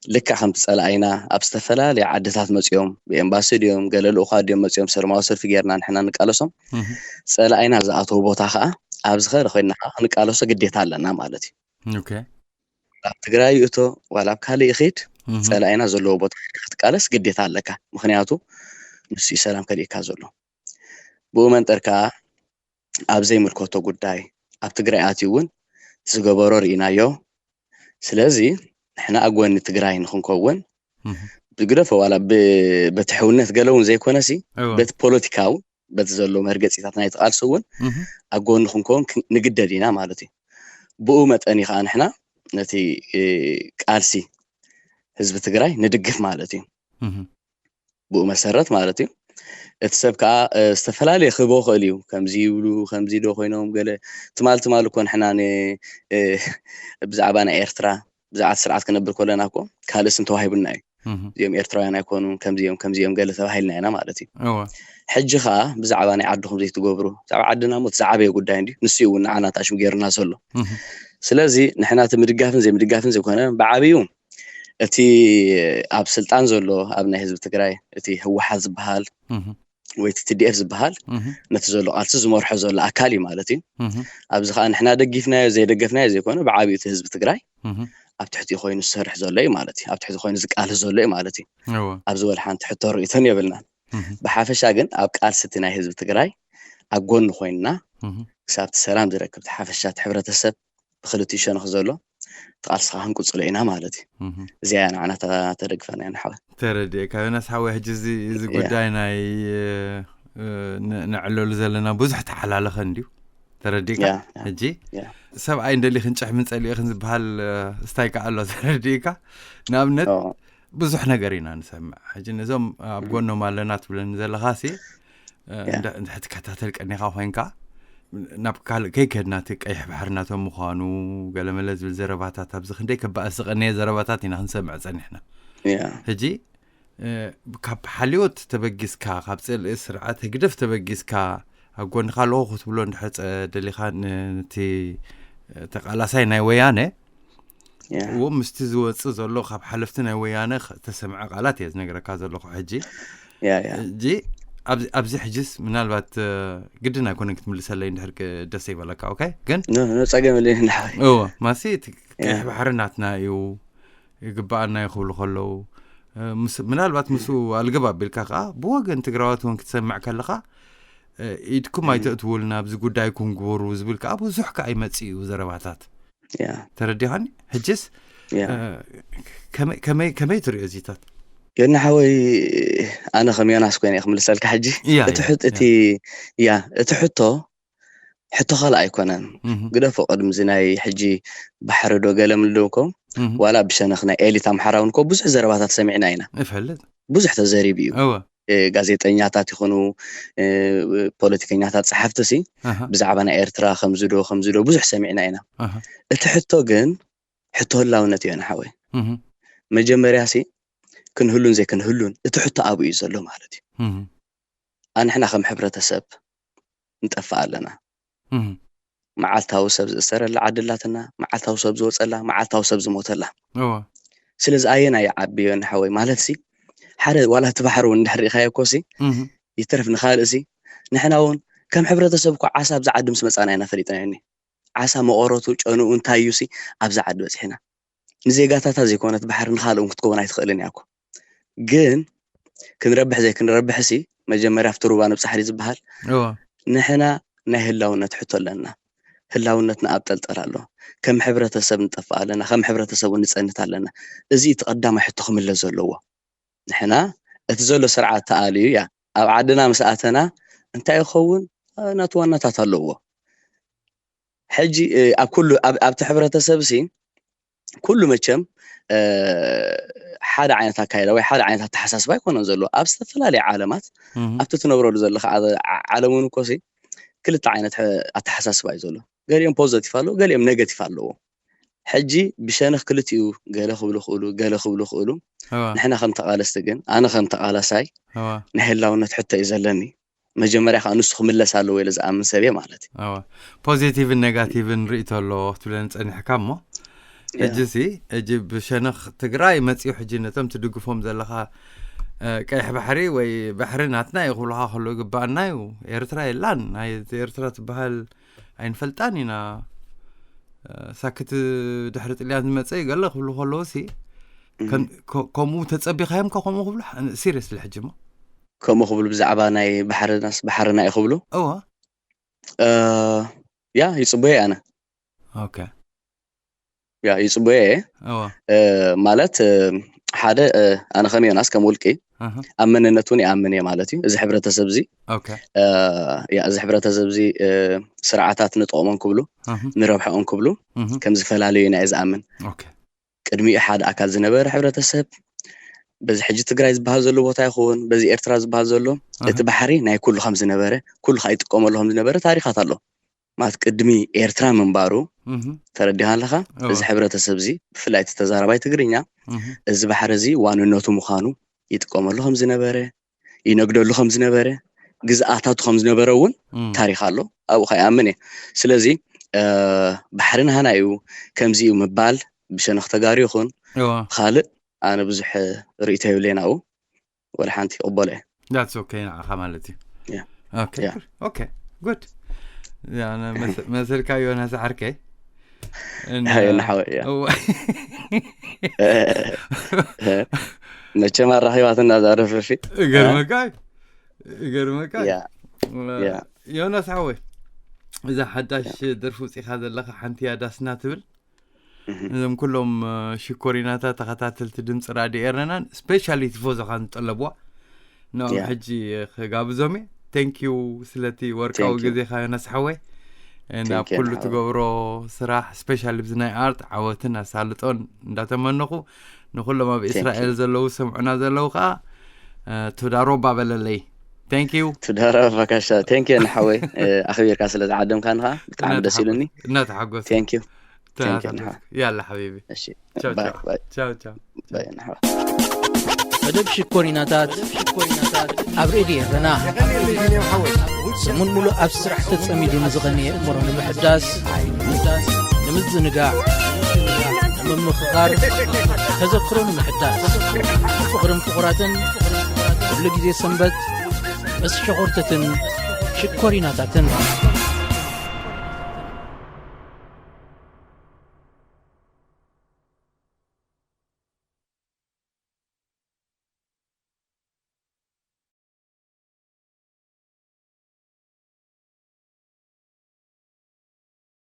ልክዕ ከምቲ ጸላኢና ኣብ ዝተፈላለዩ ዓድታት መጺኦም፣ ብኤምባሲ ድዮም፣ ገለ ልኡኻት ድዮም መጺኦም፣ ሰላማዊ ሰልፊ ጌርና ንሕና ንቃለሶም፣ እህ። ጸላኢና ዝኣተወ ቦታ ከዓ ኣብዚ ኸደ ኮይንና ከዓ ክንቃለሶ ግዴታ ኣለና ማለት እዩ። ኦኬ። ኣብ ትግራይ ይእቶ፣ ዋላ ኣብ ካልእ ይኸይድ፣ እህ። ጸላኢና ዘለዎ ቦታ ክትቃለስ ግዴታ ኣለካ። ምኽንያቱ ንሱ እዩ ሰላም ከልእካ ዘሎ። ብኡ መንጠር ከዓ ኣብ ዘይምልከቶ ጉዳይ ኣብ ትግራይ ኣትዩ እውን ዝገበሮ ርኢናዮ። ስለዚ ንሕና ኣብ ጎኒ ትግራይ ንክንከውን እህ። ብግደፎ ዋላ ብ-፣ በቲ ሕውነት ገለ እውን ዘይኮነሲ እወ። በቲ ፖለቲካዊ በቲ ዘሎ መርገፂታት ናይቲ ቃልሲ እውን ኣብ ጎኒ ክንከውን ክ- ንግደድ ኢና ማለት እዩ። ብኡ መጠን እዩ ከዓ ንሕና ነቲ እ፣ ቃልሲ ህዝቢ ትግራይ ንድግፍ ማለት እዩ። ብኡ መሰረት ማለት እዩ። እቲ ሰብ ከዓ እ፣ ዝተፈላለየ ክህቦ ክእል እዩ። ከምዚ ይብሉ፣ ከምዚ ዶ ኮይኖም፣ ገለ ትማል ትማል እኮ ንሕና ን እ፣ ብዛዕባ ናይ ኤርትራ ብዛዕባ እቲ ስርዓት ክነብር ከለና እኮ ካልእ ስም ተዋሂቡና እዩ። እዚኦም ኤርትራውያን ኣይኮኑን፣ ከምዚኦም ከምዚኦም ገለ ተባሂልና ኢና ማለት እዩ። ሕጂ ከዓ ብዛዕባ ናይ ዓድኹም ዘይትገብሩ፣ ብዛዕባ ዓድና ሞ እቲ ዝዓበየ ጉዳይ እንዲ ንሱ እውን ንዓና ተኣሽም ገይሩና ዘሎ። ስለዚ ንሕና እቲ ምድጋፍን ዘይምድጋፍን ዘይኮነ ብዓብዩ እቲ ኣብ ስልጣን ዘሎ ኣብ ናይ ህዝቢ ትግራይ እቲ ህወሓት ዝበሃል ወይ እቲ ቲዲኤፍ ዝበሃል ነቲ ዘሎ ቃልሲ ዝመርሖ ዘሎ ኣካል እዩ ማለት እዩ። ኣብዚ ከዓ ንሕና ደጊፍናዮ ዘይደገፍናዮ ዘይኮነ ብዓብዩ እቲ ህዝቢ ትግራይ ኣብ ትሕቲ ኮይኑ ዝሰርሕ ዘሎ እዩ ማለት እዩ። ኣብ ትሕቲ ኮይኑ ዝቃልስ ዘሎ እዩ ማለት እዩ። ኣብዚ ወላ ሓንቲ ሕቶ ርእይቶን የብልናን። ብሓፈሻ ግን ኣብ ቃልሲ እቲ ናይ ህዝቢ ትግራይ ኣብ ጎኒ ኮይንና ክሳብ እቲ ሰላም ዝረክብ እቲ ሓፈሻ እቲ ሕብረተሰብ ብክልቲኡ ሸነኽ ዘሎ እቲ ቃልሲ ከዓ ክንቅፅሎ ኢና ማለት እዩ። እዚኣ እያ ንዓና ተደግፈና እያ ንሓወ። ተረዲእካ ዮናስ ሓወይ። ሕጂ እዚ እዚ ጉዳይ ናይ እ፣ ን- ንዕለሉ ዘለና ብዙሕ ተሓላለኸ እንድዩ። ተረዲእካ? ሕጂ ሰብኣይ እንደሊ ክንጭሕ ምን ጸሊእኽን ዝበሃል እ፣ ስታይ ከዓ ኣሎ። ተረዲእካ? ንኣብነት ብዙሕ ነገር ኢና ንሰምዕ። ሕጂ ነዞም ኣብ ጎኖም ኣለና ትብለኒ ዘለኻ ሲ እ፣ እንዳ- እንዳ- ትከታተል ቀኒኻ ኮይንካ ናብ ካልእ ከይከድና እቲ ቀይሕ ባሕሪ ናቶም ምዃኑ ገለመለ ዝብል ዘረባታት ኣብዚ ክንደይ ከባእስ ዝቐነየ ዘረባታት ኢና ክንሰምዕ ጸኒሕና። ሕጂ እ፣ ካብ ሓልዮት ተበጊስካ ካብ ጽልኢ ስርዓት ህግደፍ ተበጊስካ ኣብ ጎንኻ ኣለኹ ክትብሎ እንድሕር ጸ- ደሊኻ ን- ነቲ ተቃላሳይ ናይ ወያነ እዎ ምስቲ ዝወፅእ ዘሎ ካብ ሓለፍቲ ናይ ወያነ ኸ- ተሰምዐ ቃላት እየ ዝነግረካ ዘለኹ። ሕጂ ሕጂ ኣብዚ- ኣብዚ ሕጂስ ምናልባት እ፣ ግድን ኣይኮነን ክትምልሰለይ እንድሕር ክ- ደስ ይበለካ። ኦኬ ግን ኖ ኖ ጸገም የለን ሓወይ። እዎ ማሲ እቲ ቀይሕ ባሕሪ ናትና እዩ ይግበኣና እዩ ክብሉ ከለዉ እ፣ ምስ- ምናልባት ምስኡ ኣልግብ ኣቢልካ ከዓ ብወገን ትግራዋት እውን ክትሰምዕ ከለካ እ፣ ኢድኩም ኣይተእትውልና ኣብዚ ጉዳይኩም ግበሩ ዝብል ከዓ ብዙሕ ከዓ ይመፅእ እዩ ዘረባታት። ተረዲኻኒ? ሕጅስ እ፣ ከመይ- ከመይ ከመይ ትሪኦ እዚታት? ዮኒ ሓወይ፣ ኣነ ከም ዮናስ ኮይነ እየ ክምልሰልካ። ሕጂ እያ፣ እቲ እያ፣ ሕት- እቲ እያ። ያ እቲ ሕቶ ሕቶ ካልእ ኣይኮነን። ግደፎ ቅድሚ እዚ ናይ ሕጂ ባሕሪ ዶ ገለ ምልዶ እኮ ዋላ ብሸነኽ ናይ ኤሊት ኣምሓራ እውን እኮ ብዙሕ ዘረባታት ሰሚዕና ኢና። እፈልጥ። ብዙሕ ተዘሪቡ እዩ። እወ። እ፣ ጋዜጠኛታት ይኹኑ እ፣ ፖለቲከኛታት፣ ጸሓፍቲ ሲ ኣሃ። ብዛዕባ ናይ ኤርትራ ከምዚ ዶ ከምዚ ዶ ብዙሕ ሰሚዕና ኢና። ኣሃ። እቲ ሕቶ ግን ሕቶ ህላውነት እዩ ንሓወይ። እህ። መጀመርያ ሲ ክንህሉን ዘይክንህሉን እቲ ሕቶ ኣብኡ እዩ ዘሎ ማለት እዩ። እህ። ኣንሕና ከም ሕብረተሰብ ንጠፍእ ኣለና። እህ። መዓልታዊ ሰብ ዝእሰረላ ዓዲ ኣላትና፣ መዓልታዊ ሰብ ዝወፀላ፣ መዓልታዊ ሰብ ዝሞተላ። እወ። ስለዚ ኣየናይ ይዓብዮ ንሓወይ ማለት ሲ ሓደ ዋላ እቲ ባሕሪ እውን እንድሕር ርኢኻዮ እኮ ሲ እህ። ይትረፍ ንኻልእ ሲ ንሕና እውን ከም ሕብረተሰብ እኮ ዓሳ ኣብዚ ዓዲ ምስ መፃና ኢና ፈሊጥናዮ። ዓሳ መቐረቱ ጨንኡ እንታይ እዩ ሲ ኣብዚ ዓዲ በፂሕና። ንዜጋታታ ዘይኮነት ባሕሪ ንኻልእ እውን ክትከውን ኣይትኽእልን እያ እኮ። ግን ክንረብሕ ዘይክንረብሕ ሲ መጀመርያ ኣብቲ ሩባ ንብፃሕ ድዩ ዝበሃል? እወ። ንሕና ናይ ህላውነት ሕቶ ኣለና። ህላውነትና ኣብ ጠልጠል ኣሎ። ከም ሕብረተሰብ ንጠፍእ ኣለና፣ ከም ሕብረተሰብ እውን ንፀንት ኣለና። እዚ እቲ ቀዳማይ ሕቶ ክምለስ ዘለዎ። ንሕና እቲ ዘሎ ስርዓት ተኣልዩ እያ ኣብ ዓድና ምስ ኣተና እንታይ ይኸውን? እ፣ ናቱ ዋናታት ኣለዎ። ሕጂ እ፣ ኣብ ኩሉ ኣብ- ኣብቲ ሕብረተሰብ ሲ ኩሉ መቸም እ፣ ሓደ ዓይነት ኣካይዳ ወይ ሓደ ዓይነት ኣተሓሳስባ ኣይኮነን ዘለዎ። ኣብ ዝተፈላለየ ዓለማት እህ። ኣብቲ ትነብረሉ ዘለኻ ዓ- ዓለም እውን እኮ ሲ ክልተ ዓይነት ሕ- ኣተሓሳስባ እዩ ዘሎ። ገሊኦም ፖዘቲቭ ኣለዎ፣ ገሊኦም ኔጋቲቭ ኣለዎ። ሕጂ ብሸነኽ ክልቲኡ ገለ ክብሉ ክእሉ ገለ ክብሉ ክእሉ እዋ። ንሕና ከም ተቓለስቲ ግን ኣነ ከም ተቓላሳይ እዋ። ናይ ህላውነት ሕቶ እዩ ዘለኒ። መጀመርያ ከዓ ንሱ ክምለስ ኣለዎ ኢለ ዝኣምን ሰብ እየ ማለት እዩ። እዋ። ፖዚቲቭን ኔጋቲቭን ርእይቶ ኣለዎ ክትብለኒ ፀኒሕካ እሞ ሕጂ ሲ ሕጂ ብሸነኽ ትግራይ መፅኡ ሕጂ ነቶም ትድግፎም ዘለኻ እ፣ ቀይሕ ባሕሪ ወይ ባሕሪ ናትና እዩ ክብሉኻ ከሎ ይግባኣና እዩ። ኤርትራ የላን ናይ ኤርትራ ትበሃል ኣይንፈልጣን ኢና። እ፣ ሳክት ድሕሪ ጥልያን ዝመፀ እዩ ገለ ክብሉ ከለዉ ሲ ከም- ከ- ከምኡ ተፀቢኻዮም ከ ከምኡ ክብሉ ሲሪየስሊ ሕጂ ሞ ከምኡ ክብሉ ብዛዕባ ናይ ባሕርናስ ባሕርና እዩ ክብሉ እወ እ፣ ያ ይፅበዮ ኣነ ኦኬ ያ ይፅበዮ እየ እወ እ፣ ማለት እ፣ ሓደ ኣነ ከም ዮናስ ከም ውልቂ ኣብ መንነት እውን ይኣምን እየ ማለት እዩ። እዚ ሕብረተሰብ እዚ ያ እዚ ሕብረተሰብ እዚ ስርዓታት ንጠቕሞን ክብሉ ንረብሐኦም ክብሉ ከም ዝፈላለዩ ኢና እየ ዝኣምን። ቅድሚኡ ሓደ ኣካል ዝነበረ ሕብረተሰብ በዚ ሕጂ ትግራይ ዝበሃል ዘሎ ቦታ ይኸውን በዚ ኤርትራ ዝበሃል ዘሎ እቲ ባሕሪ ናይ ኩሉ ከም ዝነበረ ኩሉ ከዓ ይጥቀመሉ ከም ዝነበረ ታሪኻት ኣሎ። ማለት ቅድሚ ኤርትራ ምንባሩ ተረዲኻ ኣለኻ። እዚ ሕብረተሰብ እዚ ብፍላይ እቲ ተዛራባይ ትግርኛ እዚ ባሕሪ እዚ ዋንነቱ ምዃኑ ይጥቀመሉ ከም ዝነበረ ይነግደሉ ከም ዝነበረ ግዝኣታቱ ከም ዝነበረ እውን ታሪኽ ኣሎ። ኣብኡ ከይኣምን እየ። ስለዚ ባሕሪ ናህና እዩ ከምዚ እዩ ምባል ብሸነኽ ተጋሩ ይኹን ካልእ ኣነ ብዙሕ ርእይቶ የብለይን ኣብኡ ወላ ሓንቲ ይቕበሎ እየ። That's okay ንዓኻ ማለት እዩ። Okay good መሰልካ ዮናስ ዓርከይ ናሓወ መቸም ኣራኺባትና ዛረፍፊ እገርመካ እገርመካ ዮናስ ሓወይ እዛ ሓዳሽ ደርፊ ውፂኻ ዘለኻ ሓንቲ ያዳስና ትብል እዞም ኩሎም ሽኮሪናታት ተኸታተልቲ ድምፂ ራድዮ ኤረናን ስፔሻሊ ቲፎዞኻን ዝጠለብዋ ንኦም ሕጂ ክጋብዞም እየ። Thank you ስለቲ ወርቃዊ ግዜኻ ዮናስ ሓወይ። ናብ ኩሉ ትገብሮ ስራሕ ስፔሻሊ ብዚ ናይ ኣርት ዓወትን ኣሳልጦን እንዳተመነኹ ንኩሎም ኣብ እስራኤል ዘለዉ ዝሰምዑና ዘለዉ ከዓ ቱዳሮባ በለለይ። Thank you ቱዳሮባ ካሻ thank you ንሓወይ ኣኽቢርካ ስለ ዝዓደምካኒ ከዓ ብጣዕሚ ደስ ኢሉኒ። እናተሓጎስ thank you thank you ንሓወይ ያላ ሓቢቢ እሺ ቻው ባይ ቻው ባይ ቻው ቻው ባይ ንሓወይ መደብ ሽኮሪናታት ሽኮሪናታት ኣብ ሬድዮ ኤረና ሰሙን ሙሉእ ኣብ ስራሕ ተጸሚዱ ንዝቐነየ እምሮ ንምሕዳስ ንምዝንጋዕ ንምምኽኻር ተዘክሮ ንምሕዳስ ፍቕርን ፍቑራትን ኩሉ ግዜ ሰንበት ምስ ሸኾርተትን ሽኮሪናታትን